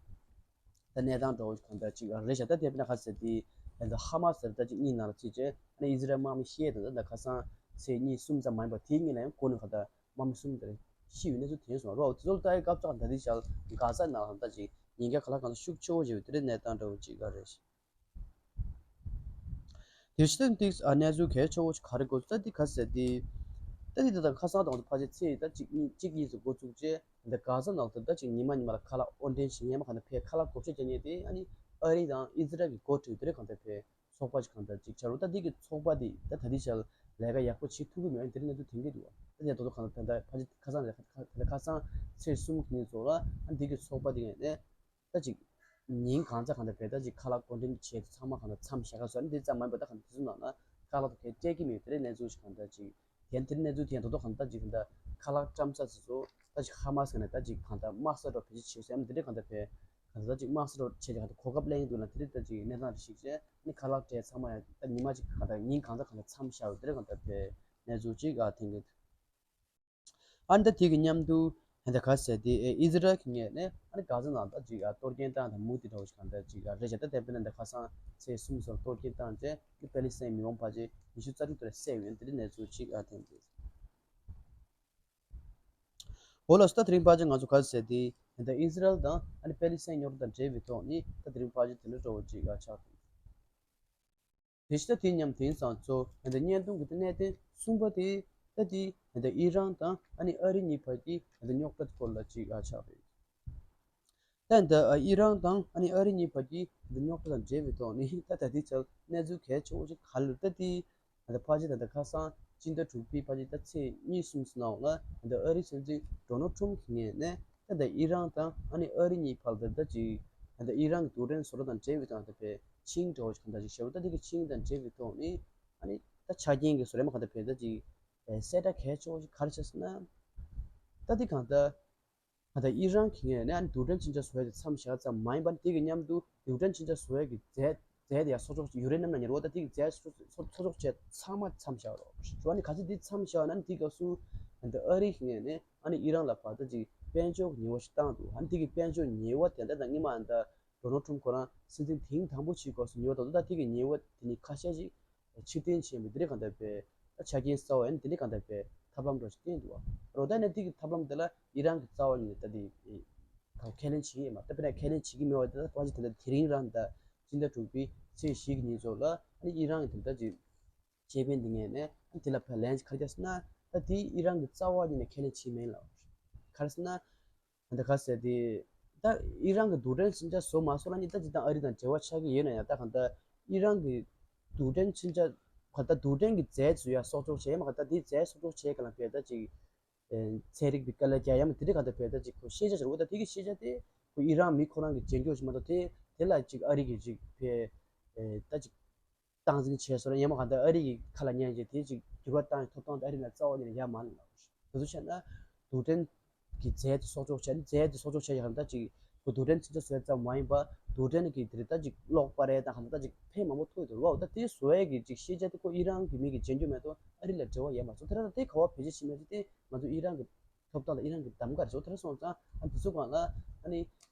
ད་གནས་སྟངས་འདྲ་བོ་གང་ལྟར་ཅིག་རེད་ཤག་ད་དེ་དཔེར་ན་ག་ཟེར་དེ་ད་ཧ་མ་སི་ཟེར་ད་ཅིག་གཉིས་ནང་ལ་ཚིག་བྱས་ཨ་ནི་ཨི་ཟི་རལ་དམག་མི་བཞི་དང་ད་ཁ་སང་ཚེས་གཉིས་གསུམ་ཙམ་མ་ཡིན་པ་དེའི་གཉིས་ལ་ཡང་ཁོ་ནི་གང་ལྟར། དམག་མི་གསུམ་དེར་ཤི་བའི་གནས་ཚུལ་ཐོན་སོང་། རོ་དེ་ཚོ་ལ་ལྟ་ཡའི་སྐབས་ཙམ་ད་ལྟའི་ཆར་གྷ་ཟ་ནང་ད་ཅིག་ཉེན་ཁ་ག་ལ་གང་ལ་ཤུགས་ཆེ་བོ་ཞིག་ཡོད་དེ་རེད་གནས་སྟངས་འདྲ་བོ་ཅིག་ག་རེད། དེ་བཞིན་ཏིག་ཨ་གནས་ཚུལ་གལ་ཆེ་བོ་ཞིག་ག་རེ་འགོ་ཚུགས་ད་འདི་ག་ཟེར་ཏེ། ད་འདི་ད་ལྟ་ཁ་སང་དང་ཕལ་ཆེར་ཚེས་ད་གཅིག་གཉིས་གཅིག་གཉིས་སུ་འགོ་ཚུགས་རྗེས་འདི་ག་ས་ནང་དུ་ད་གཅིག་ཉི་མ་ཉི་མ་ལ་ཁ་ལག་དབོར་འདྲེན་བྱེད་མཁན་མ་གང་ད་ཕེ་ཁ་ལག་བགོ་བཤའ་རྒྱག་མཁན་དེ་ཨ་ནི་ཨ་རི་དང་ཨི་ཛི་རལ་གྱི་འགོ་ཁྲིད་དེ་རེད་གང་ད་ཕེ་ཚོགས་པ་ཞིག་གང་ད་གཅིག་ཆགས་རུ་ད་འདི་གི་ཚོགས་པ་འདི་ད་ད་འདི་ཆ་ལས་ཀ་ཡག་པོ་བྱེད་ཐུབ་ཀྱི་མེད་འདི་རེད་གནས་ཚུལ་ཐོན་གྱི་འདུག་ད་འདི་ད་དོ་ད་གང་ད་ད་ཕལ་ཆེར་ཁ་སང་ལས་ཁ་ཁ་ཁ་སང་ཚེས་གསུམ་གྱི་ཉིན་ཚོགས་ལ་ཨ་འདི་གི་ཚོགས་པ་འདི་ངས་ནས། ད་ཅིག་ཉིན་གང་ཚ་གང་ད་བས་ད་ཅིག་ཁ་ལག་དབོར་འདྲེན་བྱས་ཚང་མ་གང་ད་མཚམས་བཞག་ག་སོ་ཨ་ནི་དེ་ཙམ་མ་ཡིན་པ་ད་གང་དེ་ཚོ་ནང་ན་ཁ་ལག་ད་གས་སྤྲད་ཀྱི་མེད་དེ་རེད་གནས་ཚུལ་ཞིག་གང་ད་ཅིག་དེ་དེ་གནས་ཚུལ་དེ་ཡང་ད་དོ་གང་ད་ཅིག་གང་ད་ཁ་ལག་བཀྲམ་ས་ཚོ་ཚོ་ད་ཅིག་ཧ་མ་སི་ནས་ད་ཅིག་གང་ད་དམག་ས་འགྲོ་བེད་སྤྱོད་བྱས་སོ་ཨ་ནི་དེ་རེད་གང་ད་བས་གང་ད་ད་ཅིག་དམག་ས་འགྲོ་བྱས་ཀྱི་གང་ད་གོ་སྐབས་ལེན་གྱི་འདུག་ན་དེ་རེད་ད་ཅིག་གནས་སྟངས་རེ་ཞིག་བྱས་ནི་ཁ་ལག་སྤྲད་ཚང་མ་ཡང་ད་ཉི་མ་ཅིག་གང་ད་ཉིན་གང་ཚ་གང་ད་མཚམས་བཞག་དེ་རེད་གང་ད་བས་གནས་ཚུལ་ཅིག་ཨ་ཐེངས་གི་ཨ་ནི་ད་དེ་གི་མཉམ་དུ་ཧན་ད་ག་ཟེར་དེ་ཨི་ཟི་རལ་གྱི་ངོས་ནས་ཨ་ནི་ག་ཟེར་ནང་ད་ཅིག་གཏོར་སྐྱོན་བཏང་དང་མུ་མཐུད་འདྲ་བོ་ཞིག་གང་ད་ཅིག་རེད་བྱ་ད་དེ་དཔེར་ན་ད་ཁ་སང་ཚེས་གསུམ་སོར་གཏོར་སྐྱོན་བཏང་རྗེས་ནི་པེ་ལི་སི་ཐན་མི་མང་ཕལ་ཆེར་ཉི་ཤུ་རྩ་དྲུག་དེར་བསད་ཡོད་དེ་འདྲའི་གནས་ཚུལ་ཅིག་ཨ་ཐེངས་འདུག་འོ་ལགས་སོ་ད་དེ་རིང་ཕལ་ཆེར་ང་ཚོ་ག་ཟེར་དེ་ཧན་ད་ཨི་ཟི་རལ་དང་ཨ་ནི་པེ་ལི་སི་ཐན་རྙོག་དྲ་དང་འབྲེལ་བའི་ཐོག་ནས་ད་དེ་རིང་ཕལ་ཆེར་དེ་འདྲ་འདྲ་བོ་ཅིག་ཨ་ཆགས་འདུག་དེ་བཞིན་ད་དེ་མཉམ་དེང་སང་ཚོ་ཧན་ད་བརྙན་ཐུང་གི་གནད་དོན་གསུམ་པ་དེ་ད་དེ་ཧན་ད་ཨི་རན་དང་ཨ་ནི་ཨ་རི་གཉིས་བར་གྱི་ཧན་ད་རྙོག་དྲ་སྐོར་ལ་ཅིག་ཨ་ཆགས་རེད། ད་ཧན་ད་ཨི་རན་དང་ཨ་ནི་ཨ་རི་གཉིས་བར་གྱི་ཧན་ད་རྙོག་དྲ་དང་འབྲེལ་བའི་ཐོག་ནས་ད་ད་དེ་ཆ་གནས་ཚུལ་གལ་ཆེ་བོ་ཞིག་ག་ལ་ད་དེ་ད་ཕལ་ཆེར་ད་ལྟ་ཁ་སང་སྤྱི་ཟླ་དྲུག་པའི་ཕལ་ཆེར་ད་ཚེས་གཉིས་གསུམ་ཙམ་ནང་ལ་ད་ཨ་རིའི་སྲིད་འཛིན་ཌོ་ནལ་ཊམ་གྱི་ངོས་ནས་ད་ལྟ་ཨི་རན་དང་ཨ་ནི་ཨ་རི་གཉིས་བར་དུ་ད་ཅིག་ད་ལྟ་ཨི་རན་གྱི་རྡུལ་ཕྲན་བཟོ་གྲྭ་དང་འབྲེལ་བའི་སྟེང་དུ་བས་ཆིངས་འདྲ་བོ་ཞིག་གང་འདྲ་ཞིག་བཞག་པ་ད་དེ་གི་ཆིངས་དང་འབྲེལ་བའི་ཐོག་ནས་ཨ་ནི་ད་ཆ་རྐྱེན་གྱི་བཟོ་རེ་མ་གང་འདྲ་བས་ད་ཅིག་གསལ་བསྒྲགས་གལ་ཆེ་བོ་ཞིག་ག་རེ་བྱས་སོང་ན་ད་དེ་གང་ལྟར། ད་ལྟ་ཨི་རན་གྱི་ངོས་ནས་ཨ་ནི་རྡུལ་ཕྲན་མཚོན་ཆ་བཟོ་ཡ་དེ་མཚམས་བཞག་ཙམ་མ་ཡིན་པར་དེ་གི་མཉམ་དུ་རྡུལ་ཕྲན་མཚོན་ཆ་བཟོ་ཡ་གི་རྫས་རྫས་དེ་ཡང་གསོག་འཇོག་ཡུ་རེ་ནམ་ལ་ཉེ་བོ་ད་དེ་གི་རྫས་གསོག་གསོག་འཇོག་བྱས་ཚང་མ་མཚམས་བཞག་རོགས་ཞུ་བ་ནི་ག་ཚོད་དེ་མཚམས་བཞག་ན་ནི་དེ་སྐབས་སུ་ད་ལྟ་ཨ་རི་གི་ངོས་ནས་ཨ་ནི་ཨི་རན་ལ་བར་ད་ཅིག་དཔལ་འབྱོར་གྱི་ཉེས་པ་ཞིག་བཏང་འདུག་ཨ་ནི་དེ་གི་དཔལ་འབྱོར་ཉེས་པ་དེ་ད་ལྟ་སྔོན་མ་ད་ལྟ་ཌོ་ནལ་ཊམ་ཁོ་རང་སྲིད་འཛིན་ཐེངས་དང་པོ་བྱེད་སྐབས་སུ་ཉེས་པ་ད་ལྟ་ད་དེ་གི་ཉེས་པ་དེ་ནི་ཁ་ཤས་ཤིག་ཕྱིར་འཐེན་བྱས་པའི་དེ་འདྲའི་གང་ལྟར་པའི་ད་ཆ་རྐྱེན་གསར་བ་ཡང་དེ་འདྲའི་གང་ལྟར་པའི་ཐབས་ལམ་འདྲ་ཞིག་བསྟན་འདུག་བ། རོ་ད་ནས་དེ་གི་ཐབས་ལམ་དེ་ལ་ཨི་རན་གྱི་རྩ་བ་ཉིད་ནས་ད་དེ་ཁས་ལེན་བྱེད་ཀྱི་ཡོད་མ་རེད། དཔེར་ན་ཁས་ལེན་བྱེད་ཀྱི་མེད་པ་དེ་ལ་ཕལ་ཆེར་དེ་འདྲ་དེ་རིང་རང་ད་སྤྱི་ཟླ་དྲུག་པའི་ཚེས་བཞི་གི་ཉིན་ཚོ་ལ་ཨ་ནི་ཨི་རན་གྱི་དེ་ལ་ད་ཅིག་ཁེ་ཕན་འདི་ངས་ནས་ཨ་ནི་དེ་ལ་ཕར་ལན་ཅིག་ག་རེ་བརྒྱབ་ཟེར་ན་ད་དེ་ཨི་རན་གྱི་རྩ་བ་ཉིད་ནས་ཁས་ལེན་བྱེད་མིན་ལ་ག་རེ་ཟེར་ན། ད་ག་ཟེར་དེ། ད་ཨི་རན་གྱི་རྡུལ་ཕྲན་མཚོན་ཆ་བཟོ་མ་བཟོ་ལ་ནི་ད་ཅི་ད་ཨ་རི་དང་འབྲེལ་བ་ཆགས་ཀྱི་ཡོད་ན་ཡང་ད་གང་ལྟར་ཨི་རན་གྱི་རྡུལ་ཕྲན་མཚོན་ཆ་ག་ད་རྡུལ་ཕྲན་གྱི་རྫས་བཟོ་ཡ་གསོག་འཇོག་བྱས་མ་ག་ད་དེ་རྫས་གསོག་འཇོག་བྱས་ག་ལ་བས་ད་ཅིག་ཚན་རིག་པའི་དཀའ་ལས་རྒྱག་ཡ་མ་དེ་རིགས་ག་ད་བས་ད་ཅིག་ཁོ་ཤེས་བྱ་ཞིག་རེད་འོ་ད་དེ་གི་ཤེས་བྱ་དེ་ཁོ་ཨི་རན་མི་ཁོ་རང་གི་རྗེས་འཇུག་ཞིག་མ་གཏོགས་དེ་དེ་ལ་ཅིག་ཨ་རི་གི་ཅིག་བས་ད་ཅིག་སྟངས་འཛིན་བྱས་སོང་ན་ཡང་མ་གང་ལྟར་ཨ་རི་ཡི་ཁ་ལ་ཉན་རྗེས་དེ་ཅིག་འགྱུར་བ་བཏང་ཡི་ཐོབ་ཐང་དེ་ཨ་རི་ལ་རྩ་བ་ཉིད་ནས་ཡོད་མ་རེད་ལ། དེ་ཚོ་བྱས་ན་རྡུལ་ཕྲན་གྱི་རྫས་དེ་གསོག་འཇོག་བྱས་ནས་རྫས་དེ་གསོག་འཇོག་བྱས་ཡག་ལ་ད་ཅིག་ཁོ་རྡུལ་ཕྲན་ཚོན་ཆ་བཟོ་ཡ་ཙམ་མ་ཡིན་པར་རྡུལ་ཕྲན་གྱི་དེ་རེད་ད་ཅིག་གློག་པར་རེད་ད་གང་ལྟར་ད་ཅིག་ཕན་མང་པོ་ཐོགས་ཡོད་དོ་རོ། ད་དེ་བཟོ་ཡས་ཀྱི་ཅིག་ཤེས་བྱ་དེ་ཁོ་ཨི་རན་གྱི་མི་གི་རྗེས་འཇུག་མེད་དོ་ཨ་རི་ལ་འབྲེལ་བ་ཡོད་མ་སོང་། དེ་ར་ད་དེ་ག་བ་བེད་སྤྱོད་བྱེད་མ་བྱེད་དེ་ང་ཚོ་ཨི་རན་གྱི་ཐོབ་ཐང་དང་ཨི་རན་གྱི་གདམ་ག་རེད་སོ། དེ་ར་སོང་ཙང་ཨ་དེ་ཚོ་སྒང་ལ་ཨ་ནི་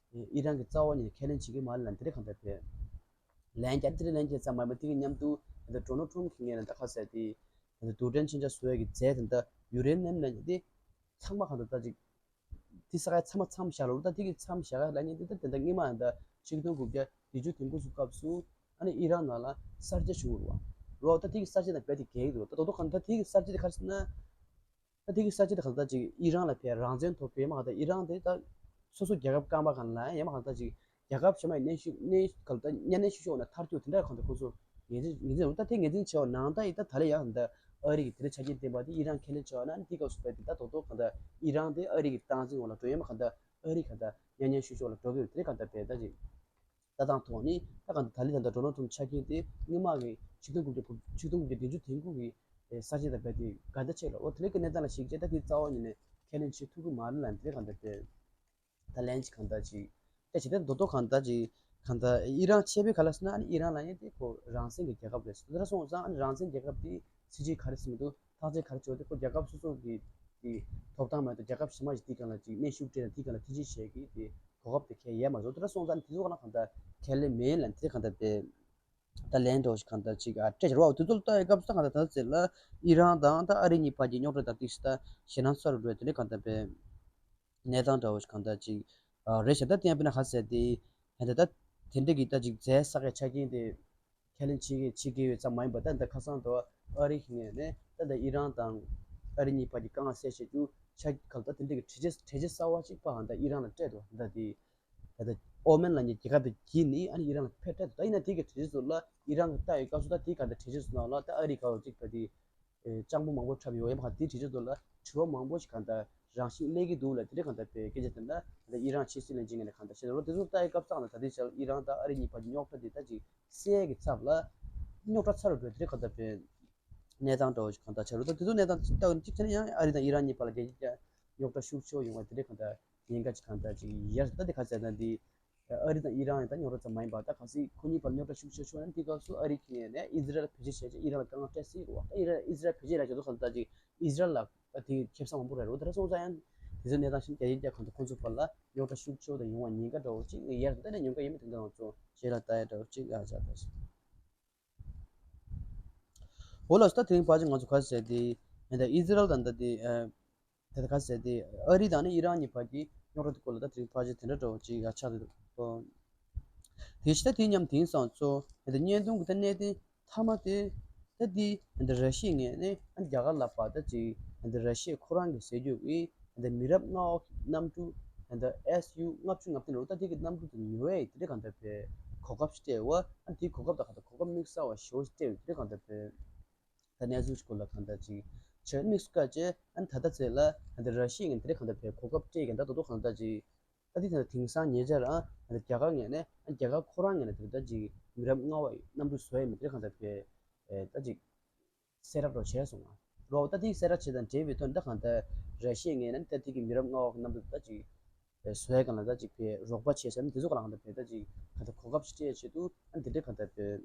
ཨི་རན་གྱི་རྩ་བ་ཉིད་ནས་ཁས་ལེན་བྱེད་ཀྱི་མ་རེད་ལ་དེ་རེད་གང་ལྟར་བས། ལན་བརྒྱབ་དེ་ལན་བརྒྱབ་ཙམ་མ་ཡིན་པར་དེ་གི་མཉམ་དུ་ད་ལྟ་ཌོ་ནལ་ཊམ་གྱི་ངོས་ནས་ད་ག་ཟེར་དེ་ད་ལྟ་རྡུལ་ཕྲན་མཚོན་ཆ་བཟོ་ཡ་གི་རྫས་དེ་འདྲ་ཡུ་རེ་ནམ་ལབ་མཁན་དེ་ཚང་མ་གང་ལྟར་ད་ཅིག་དེ་ས་ག་ཚང་མ་མཚམས་བཞག་ལོ་ད་དེ་གི་མཚམས་བཞག་ཡ་ལབ་མཁན་དེ་ད་དེ་འདྲ་སྔོན་མ་ད་ཆིག་སྟོང་དགུ་བརྒྱ་བདུན་ཅུ་དོན་དགུ་ཚོ་སྐབས་སུ་ཨ་ནི་ཨི་རན་ནང་ལ་གསར་བརྗེ་བྱུང་བ་རེད་བ། ད་དེ་གི་གསར་བརྗེ་དང་རྦད་དེ་འགལ་གྱི་འདུག་ད་དོ་དོ་གང་ལྟར་དེ་གི་གསར་བརྗེ་དེ་ག་རེ་ཟེར་ན། ད་དེ་གི་གསར་བརྗེ་དེ་གང་ལྟར་ཅིག་ཨི་རན་ལ་ཕར་རང་བཙན་ཐོབ་པའི་མ་གང་ལྟར་ཨི་རན་དེ་ད་སོ་སོ་རྒྱལ་ཁབ་རྐང་པ་གང་ལ་ཡང་མ་གང་ལྟར་ཅིག་རྒྱལ་ཁབ་གཞན་མ་ཡི་གནོན་ཤུགས་གནོན་གང་ལྟར་གཉའ་གནོན་ཤུགས་ཤོར་ན་མཐར་སྐྱོད་དེ་འདྲ་གང་ལྟར་ཁོ་ཚོ་ངོས་འཛིན་ངོས་འཛིན་རུང་ད་དེ་ངོས་འཛིན་བྱས་པ་ནང་ལྟར་ཡིན་ད་ད་ལེ་ཡང་ད་ཨ་རི་གི་དེ་འདྲ་ཆ་རྐྱེན་ལྡན་པ་དེ་ཨི་རན་ཁས་ལེན་བྱས་པ་ན་དེ་སྐབས་སུ་བས་དེ་ད་དོ་དོ་གང་ལྟར་ཨི་རན་དེ་ཨ་རི་གི་སྟངས་འཛིན་འོག་ལ་འགྲོ་ཡང་མ་གང་ལྟར་ཨ་རི་གང་ལྟར་གཉའ་གནོན་ཤུགས་ཤོར་ལ་འགྲོ་གི་ཡོད་དེ་གང་ལྟར་བས་ད་ཅིག་ལྟ་སྟངས་ཐོག་ནས་ད་གང་ལྟར་ད་ལི་དང་ད་ཌོ་ནལ་ཊམ་ཆ་རྐྱེན་དེ་སྔོན་མ་གི་ཆིག་སྟོང་དགུ་བརྒྱ་ཆིག་སྟོང་དགུ་བརྒྱ་བདུན་ཅུ་དོན་དགུ་གི་གསར་བརྗེ་དང་རྦད་དེ་འགལ་ཟླ་ཆེ་ལ་འོ་དེ་ལས་ཀྱི་གནས་སྟངས་ལ་གཞིགས་རྗེས་ད་དེ་རྩ་བ་ཉིད་ནས་ཁས་ལེན་བྱེད་ཐུབ་ཀྱི་མ་རེད་ལ་དེ་གང་ལྟར་དེ་ད་ལན་ཅིག་གང་ལྟར་ཅིག་ད་ཇི་ལྟར་མདོ་སྟོད་གང་ལྟར་ཅིག་གང་ལྟར་ཨི་རན་ཆེ་བའི་ག་ལ་ཟེར་ན་ཨི་རན་ལ་ཡང་དེ་ཁོ་རང་བཙན་གྱི་རྒྱལ་ཁབ་རེད་ཟེར་དེ་འདྲ་སོང་ཙང་ཨ་ནི་རང་བཙན་རྒྱལ་ཁབ་དེ་སྲིད་ཇུས་ག་རེ་ཟེར་མི་འདུག་ཐག་གཅོད་ག་རེ་བྱས་ཏེ་ཁོ་རྒྱལ་ཁབ་སོ་སོ་གི་དེ་ཐོབ་ཐང་མེད་དུ་རྒྱལ་ཁབ་གཞན་མ་ཞིག་དེའི་སྒང་ལ་ཅིག་གནོན་ཤུགས་སྤྲད་ན་དེའི་སྒང་ལ་ཐེ་ཇུས་བྱེད་ཀྱི་དེ་གོ་སྐབས་དེ་ཁས་ཡས་མ་བཟོ་དེ་འདྲ་སོང་ཙང་དེ་ཚོ་ག་ལ་གང་ལྟར་ཁས་ལེན་མེད་ལ་དེ་གང་ལྟར་དེ་ད་ལན་འགྲོ་ཞིག་གང་ལྟར་ཅིག་ཨ་སྤྲད་བྱ་རོགས་དེ་ཚོ་ལྟ་ཡི་སྐབས་སུ་ད་གང་ལྟར་ད་ཟེར་ལ་ཨི་རན་དང་ད་ཨ་རི་གཉིས་བར་གྱི་རྙོག་དྲ་དང་ཏིག་ཤི་ད་ཞེད་སྣང་ཚ་རུ་འགྲོ་དེ་འདྲ་གང་ལྟར་བས་གནས་སྟངས་འདྲ་བོ་ཞིག་གང་ལྟར་ཅིག་ཨ་རེད་ཤག་ད་དེ་ཡང་དཔེར་ན་ག་ཟེར་དེ་ཧན་ད་ད་དེ་འདྲ་གི་ད་ཅིག་རྫས་བསགས་ཡ་ཆ་རྐྱེན་དེ། ཁས་ལེན་བྱེད་ཀྱི་བྱེད་ཀྱི་ཡོད་ཙམ་མ་ཡིན་པར། ད་ད་ཁ་སང་དུ་ཨ་རི་གི་ངོས་ནས་ད་ད་ཨི་རན་དང་ཨ་རི་གཉིས་བར་གྱི་དཀའ་ངལ་སེལ་བྱེད་རྒྱུ་ཆ་ག་ལ་ད་དེ་འདྲ་གི་གྲོས་ཆོད་གྲོས་ཆོད་གསར་བ་ཅིག་ཕར་ད་ཨི་རན་ལ་སྤྲད་འདུག་ད་དེ། ད་ལྟ་ཨོ་མན་ལབ་མཁན་རྒྱལ་ཁབ་དེ་བརྒྱུད་ནས་ཨ་ནི་ཨི་རན་ལ་ཕར་སྤྲད་འདུག་ད་ཡིན་ན་དེ་གི་གྲོས་ཆོད་ཚོ་ལ་ཨི་རན་གྱིས་ལྟ་ཡོད་སྐབས་སུ། ད་དེ་ག་འདྲ་གྲོས་ཆོད་ཚོ་ནང་ལ་ད་ཨ་རི་ག་རུ་ཅིག་ད་དེ་ཨེ་སྤྱང་པོ་མང་པོ་འཁྲབ་ཡོད། ཡིན་པ་ག་དེའི་གྲོས་ཆོད་ཚོ་ལ་དྲི་བ་མང་པོ་ཞིག་གང་ལྟར་རང་བཞིན་སླེབས་ཀྱི་འདུག་ལ། དེ་འདྲ་གང་ལྟར་པའི་སྐད་ཆ་དེ་འདྲ་ད་ཨི་རན་ཕྱི་སྲིད་བློན་ཆེན་ངོས་ནས་གང་ལྟར་བཤད་འདུག་དེ་ཚོ་ལྟ་ཡི་སྐབས་སུ་ད་དེ་ཆར་ཨི་རན་དང་ཨ་རི་གཉིས་བར་གྱི་རྙོག་དྲ་དེ་ད་ཅིག་སེལ་གྱི་ཚབ་ལ་རྙོག་དྲ་ཚ་རུ་འགྲོ། དེ་འདྲ་གང་ལྟར་པའི་གནས་སྟངས་འདྲ་བོ་ཞིག་གང་ལྟར་ཆགས་འདུག་ད་དེ་ཚོ་གནས་སྟངས་ལྟ་བུ་གཅིག་བྱས་ན་ཡང་ཨ་རི་དང་ཨི་རན་གཉིས་བར་ལ་རྒྱལ་སྤྱིའི་རྙོག་དྲ་ཤུགས་ཆེ་བ་ཡོང་བ་དེ་འདྲ་གང་ལྟར་ཉེན་ཁ་ཅིག་གང་ལྟར་ཅིག་ཡར་ད་དེ་ག་ཟེར་ན་འདི། ཨ་རི་དང་ཨི་རན་ཡང་ད་རྙོག་དྲ་ཙམ་མ་ཡིན་པར་ད་གལ་སྲིད་ཁོ་གཉིས་བར་རྙོག་དྲ་ཤུགས་ཆེ་ཤོར་ན་དེའི་སྐབས་སུ་ཨ་རི་གི་ངོས་ནས་ཨི་ཟི་རལ་བེད་སྤྱོད་བྱས་རྗེས་ཨི་རན་ལ་དཀའ་ངལ་སྤྲད་སྲིད་རེད་བ། ད་ཨི་རན་ཨི་ཟི་རལ་བེད་སྤྱོད་ལ་བྱེད་དུས་གང་ལྟར་ཅིག་ཨི་ཟི་རལ་ལ་ད་དེ་ཁེ་བཟང་མང་པོ་རེད་རོ། ད་ར་སོང་ཙང་ཡང་དེ་ཚོའི་གནས་སྟངས་ཤིག་རྒྱ་ཡིག་རྒྱ་གང་དུ་ཁོང་ཚོ་བར་ལ་རྙོག་དྲ་ཤུགས་ཆེ་བ་དང་ཡོང་བ་ཉེན་ཁ་འདྲ་བོ་ཅིག་ཡར་ད་ནས་ཉེན་ཁ་ཡོད་མེད་དེ་འདྲ་ང་ཚོ་རྗེས་ལ་ལྟ་ཡ་འདྲ་བོ་ཅིག་ཨ་ཆགས་ད་ཞིག་འོ་ལགས་སོ། ད་དེ་རིང་ཕལ་ཆེར་ང་ཚོ་ག་རེ་ཟེར་དེ་ད་ཨི་ཟི་རལ་དང་ད་དེ། ད་ལྟ་ག་ཟེར་དེ་ཨ་རི་དང་ནི་ཨི་རན་གཉིས་བར་གྱི་རྙོག་དྲ་དེ་སྐོར་ལ་ད་དེ་རིང་ཕལ་ཆེར་དེ་འདྲ་འདྲ་བོ་ཅིག་ཡ་ཆགས་འདུག་དེ་བཞིན་ད་དེ་མཉམ་དེང་སང་ཚོ་ད་བརྙན་ཐུང་གི་ད་གནད་དོན་མཐའ་མ་དེ་ད་དེ་ད་ར་ཤི་ཡའི་ངོས་ནས་ཨ་རྒྱ་གར་ལ་བར་ད་ཅིག་ད་ར་ཤི་ཡ་ཁོ་རང་གི་ཟེར་རྒྱུ་གི་ད་མི་རབས་ལྔ་པ་གི་གནམ་གྲུ་ད་ཨེ་སི་ཡུ་ལྔ་བཅུ་ང་བདུན་རེད། ད་དེ་གི་གནམ་གྲུ་དེ་ཉོ་ཡས་དེ་འདྲ་གང་ལྟར་པའི་གོ་སྐབས་ཤིག་སྤྲད་པ། ཨ་དེའི་གོ་སྐབས་ད་གང་ལྟར་གོ་སྐབས་དམིགས་བསལ་བ་ཞེ་པོ་ཞིག་སྤྲད་པ་དེ་འདྲ་གང་ལྟར་པའི། ད་གནས་ཚུལ་སྐོར་ལ་གང་ལྟར་ཅིག་བྱས་དམིགས་སུ་བཀར་བྱས་ཨ་ནི་ད་ལྟ་ཚེ་ལ་ཨ་ནི་ར་ཤི་ཡ་ངོས་དེ་འདྲ་གང་ལྟར་བའི་གོ་སྐབས་སྤྲད་མཁན་ད་དོ་དོ་གང་ལྟར་ཅིག་ད་དེ་ད་དེང་སང་ཉེ་ཆར་ཨ་ནི་རྒྱ་གར་ངོས་ནས་ཨ་ནི་རྒྱ་གར་ཁོ་རང་ངོས་ནས་དེ་ད་ཅིག་མི་རབས་ལྔ་པ་ཡི་གནམ་གྲུ་བཟོ་ཡ་མི་དེ་གང་ལྟར་བའི་ད་ཅིག་གསལ་བསྒྲགས་རོ་བྱས་སོང་ང་རོ། ད་དེ་གསལ་བསྒྲགས་བྱས་དང་འབྲེལ་བའི་ཐོག་ནས་ད་གང་ལྟར་ར་ཤི་ཡ་ངོས་ནས་ད་དེ་གི་མི་རབས་ལྔ་པ་གི་གནམ་གྲུ་ད་ཅིག་བཟོ་ཡ་གང་ལ་ད་ཅིག་བའི་རོགས་པ་བྱས་ཟེར་ན་དེ་ཚོ་གང་ལ་གང་ལྟར་བའི་ད་ཅིག་གང་ལྟར་གོ་སྐབས་ཤིག་སྤྲད་བྱེད་དུ་ཨ་ནི་དེ་འདྲ་གང་ལྟར་བའི།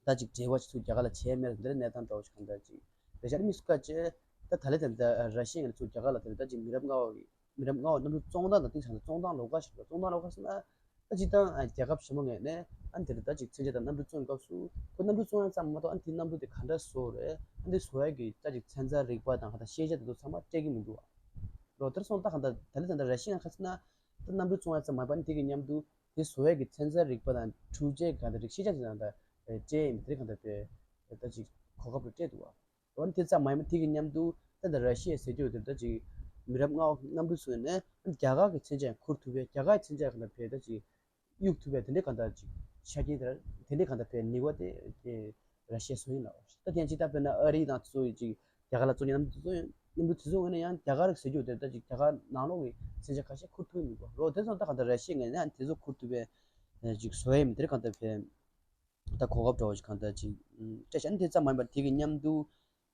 ད་ཅིག་འབྲེལ་བ་ཅིག་ཚུར་རྒྱ་གར་ལ་བྱས་མེད་འདིར་གནས་སྟངས་འདྲ་བོ་ཞིག་གང་འདྲ་ཅིག་རེད་ཤག་དམིགས་སུ་བཀར་བྱས་ད་ད་ལེ་དེ་འདྲ་ར་ཤི་ཡ་ངོས་ནས་ཚུར་རྒྱ་གར་ལ་དེ་འདྲ་ད་ཅིག་མི་རབས་ལྔ་པ་མི་རབས་ལྔ་པ་གནམ་གྲུ་བཙོང་སྟངས་དང་དེང་སང་བཙོང་སྟངས་ལོགས་ཀ་ཞིག་རེད། བཙོང་སྟངས་ལོགས་ཀ་ཟེར་ན་ད་ཅིག་ད་རྒྱལ་ཁབ་ཆེན་པོ་ངོས་ནས་ཨ་ནི་དེ་འདྲ་ད་ཅིག་མཚོན་ཆ་དང་གནམ་གྲུ་བཙོང་སྐབས་སུ་ཁོ་གནམ་གྲུ་བཙོང་ཡ་ཙམ་མ་གཏོགས་ཨ་ནི་དེ་གནམ་གྲུ་དེ་ག་འདྲ་བཟོ་རེད། ཨ་ནི་བཟོ་ཡ་གི་ད་ཅིག་ཚན་རྩལ་རིག་པ་དང་ག་ད་ཤེས་བྱ་དེ་ཚོ་ཚང་མ་སྤྲད་ཀྱི་མི་འདུག་བ། རོ་དེར་སོང་ད་ག་ད་ད་ལེ་དེ་འདྲ་ར་ཤི་ཡ་ཁ་ཟེར་ན་ད་གནམ་གྲུ་བཙོང་ཡ་ཙམ་མ་ཡིན་པ་ཨ་ནི་དེ་གི་མཉམ་དུ། དེ་བཟོ་ཡས་ཀྱི་ཚན་རྩལ་རིག་པ་དང་འཕྲུལ་ཆས་ག་འདྲ་རིགས་ཤེས་བྱ་དེ་ནང་ད་སྤྲད་ཡིན་དེ་ག་འདྲ་པའི་ད་ཅིག་གོ་སྐབས་རེ་སྤྲད་འདུག་བ། འོན་དེ་ཙམ་མ་ཡིན་པ་དེ་གི་མཉམ་དུ་ད་ད་ར་ཤི་ཡའི་ཟེར་རྒྱུ་དེ་ད་ཅིག་མི་རབས་ལྔ་པ་གནམ་གྲུ་བཟོས་ནས་རྒྱ་གར་གྱི་མཚོན་ཆ་ཡང་འཁུར་ཐུབ་པའི་རྒྱ་གར་གྱི་མཚོན་ཆ་ག་འདྲ་པའི་ད་ཅིག་གཡུག་ཐུབ་པའི་དེ་འདྲའི་ག་འདྲ་ཅིག་ཆ་རྐྱེན་དེ་དེ་འདྲའི་ག་འདྲ་པའི་ནུས་པ་དེ། ར་ཤི་ཡ་བཟོ་ཡིན་ལ། ད་དེ་ཡང་ཅིག་ལྟ་བས་ན་ཨ་རི་དང་ཚོ་ཡི་ཅིག་རྒྱ་གར་ལ་བཙོང་མཁན་གནམ་གྲུ་བཙོང་ཡིན་ནམ་དུ་དེ་ཚོ་ངོས་ནས་ཡང་རྒྱ་གར་ཟེར་རྒྱུ་དེ་ད་ཅིག་རྒྱ་གར་ནང་ལོགས་ཀྱི་མཚོན་ཆ་ཁ་ཤས་འཁུར་ཐུབ་ཡིན་གོ་རོ། དེ་ཚོ་ད་ག་ད་ར་ཤི་ཡ་ངོས་ནས་ཡང་དེ་ཚོ་འཁུར་ཐུབ་པའི་ཅིག་བཟོ་ཡ་མི་དེར་གང་ལྟར་བས་ད་གོ་སྐབས་འདྲ་བོ་ཅིག་གང་ལྟར་ཅིག་སྤྲད་བཞག་ནི་དེ་ཙམ་མ་ཡིན་པར་དེ་གི་མཉམ་དུ་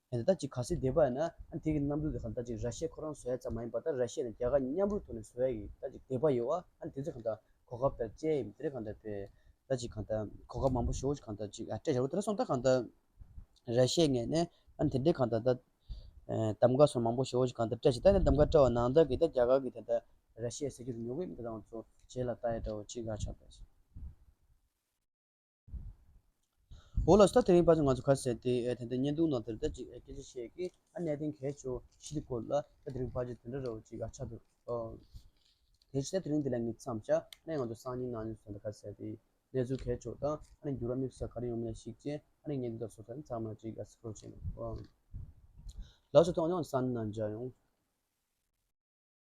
ད་ཅིག་གལ་སྲིད་འདོད་པ་ཡིན་ན་དེ་གི་གནམ་གྲུ་དེ་གང་ལྟར་ཅིག་ར་ཤི་ཡ་ཁོ་རང་བཟོ་ཡ་ཙམ་མ་ཡིན་པར་ད་ར་ཤི་ཡ་ནས་རྒྱ་གར་མཉམ་རུབ་ཐོག་ནས་བཟོ་ཡ་གི་ད་ཅིག་འདོད་པ་ཡོད་བ། ཨ་ནི་དེ་ཚོ་གང་ལྟར་གོ་སྐབས་དང་བཅས་ཡིན་དེ་རེད་གང་ལྟར་བས། ད་ཅིག་གང་ལྟར་གོ་སྐབས་མང་པོ་ཞེ་པོ་ཅིག་གང་ལྟར་ཅིག་ཨ་སྤྲད་བཞག་རོ། དེ་འདྲ་སོང་ད་གང་ལྟར་ར་ཤི་ཡའི་ངོས་ནས་ཨ་ནི་དེ་འདྲའི་གང་ལྟར་ད་གདམ་ག་སོགས་མང་པོ་ཞེ་པོ་ཅིག་གང་ལྟར་སྤྲད་ཅིག་ད་ནི་གདམ་ག་སྤྲད་པ་ནང་ལྟར་གྱི་ད་རྒྱ་གར་གྱི་དེ་ལྟར་ར་ཤི་ཡའི་ཟེར་རྒྱུ་དེ་ཉོ་གི་མི་འདུག་དང་ཚོ་རྗེས་ལ་ལྟ་ཡ་འདྲ་བོ་ཅིག་ག་ཆགས་པ་ཞིག་འོ་ལགས་སོ། ད་དེ་རིང་ཕལ་ཆེར་ང་ཚོ་ག་རེ་ཟེར་དེ་ཨེ་དེ་འདྲ་བརྙན་ཐུང་ནང་དེར་ད་ཅིག་ཨེ་སྐད་ཆ་བཤད་ཀྱི་ཨ་གནད་དོན་གལ་ཆེ་བ་བཞི་དེ་སྐོར་ལ་ད་དེ་རིང་ཕལ་ཆེར་དེ་འདྲ་འདྲ་བོ་ཅིག་ཨ་ཆགས་འདུག་ཨོ། དེ་བཞིན་ད་དེ་རིང་འདི་ལ་ངས་མཚམས་བཞག་ཨ་ནི་ང་ཚོ་སང་ཉིན་གནངས་ཉིན་སོགས་ལ་ག་རེ་ཟེར་དེ་གནས་ཚུལ་གལ་ཆེ་བ་དང་ཨ་ནི་འགྱུར་བ་དམིགས་བསལ་ག་རེ་ཡོང་མིན་ལ་གཞིགས་བྱས་ཨ་ནི་བརྙན་ཐུང་དང་ཚོགས་ཁང་ནས་མཚམས་མ་ཅིག་ཨ་སི་ཁོལ་བྱས་ནས་ཨོ། ལགས་སོ། ཐོག་མར་སང་ཉིན་ནང་མཇལ་ཡོང་།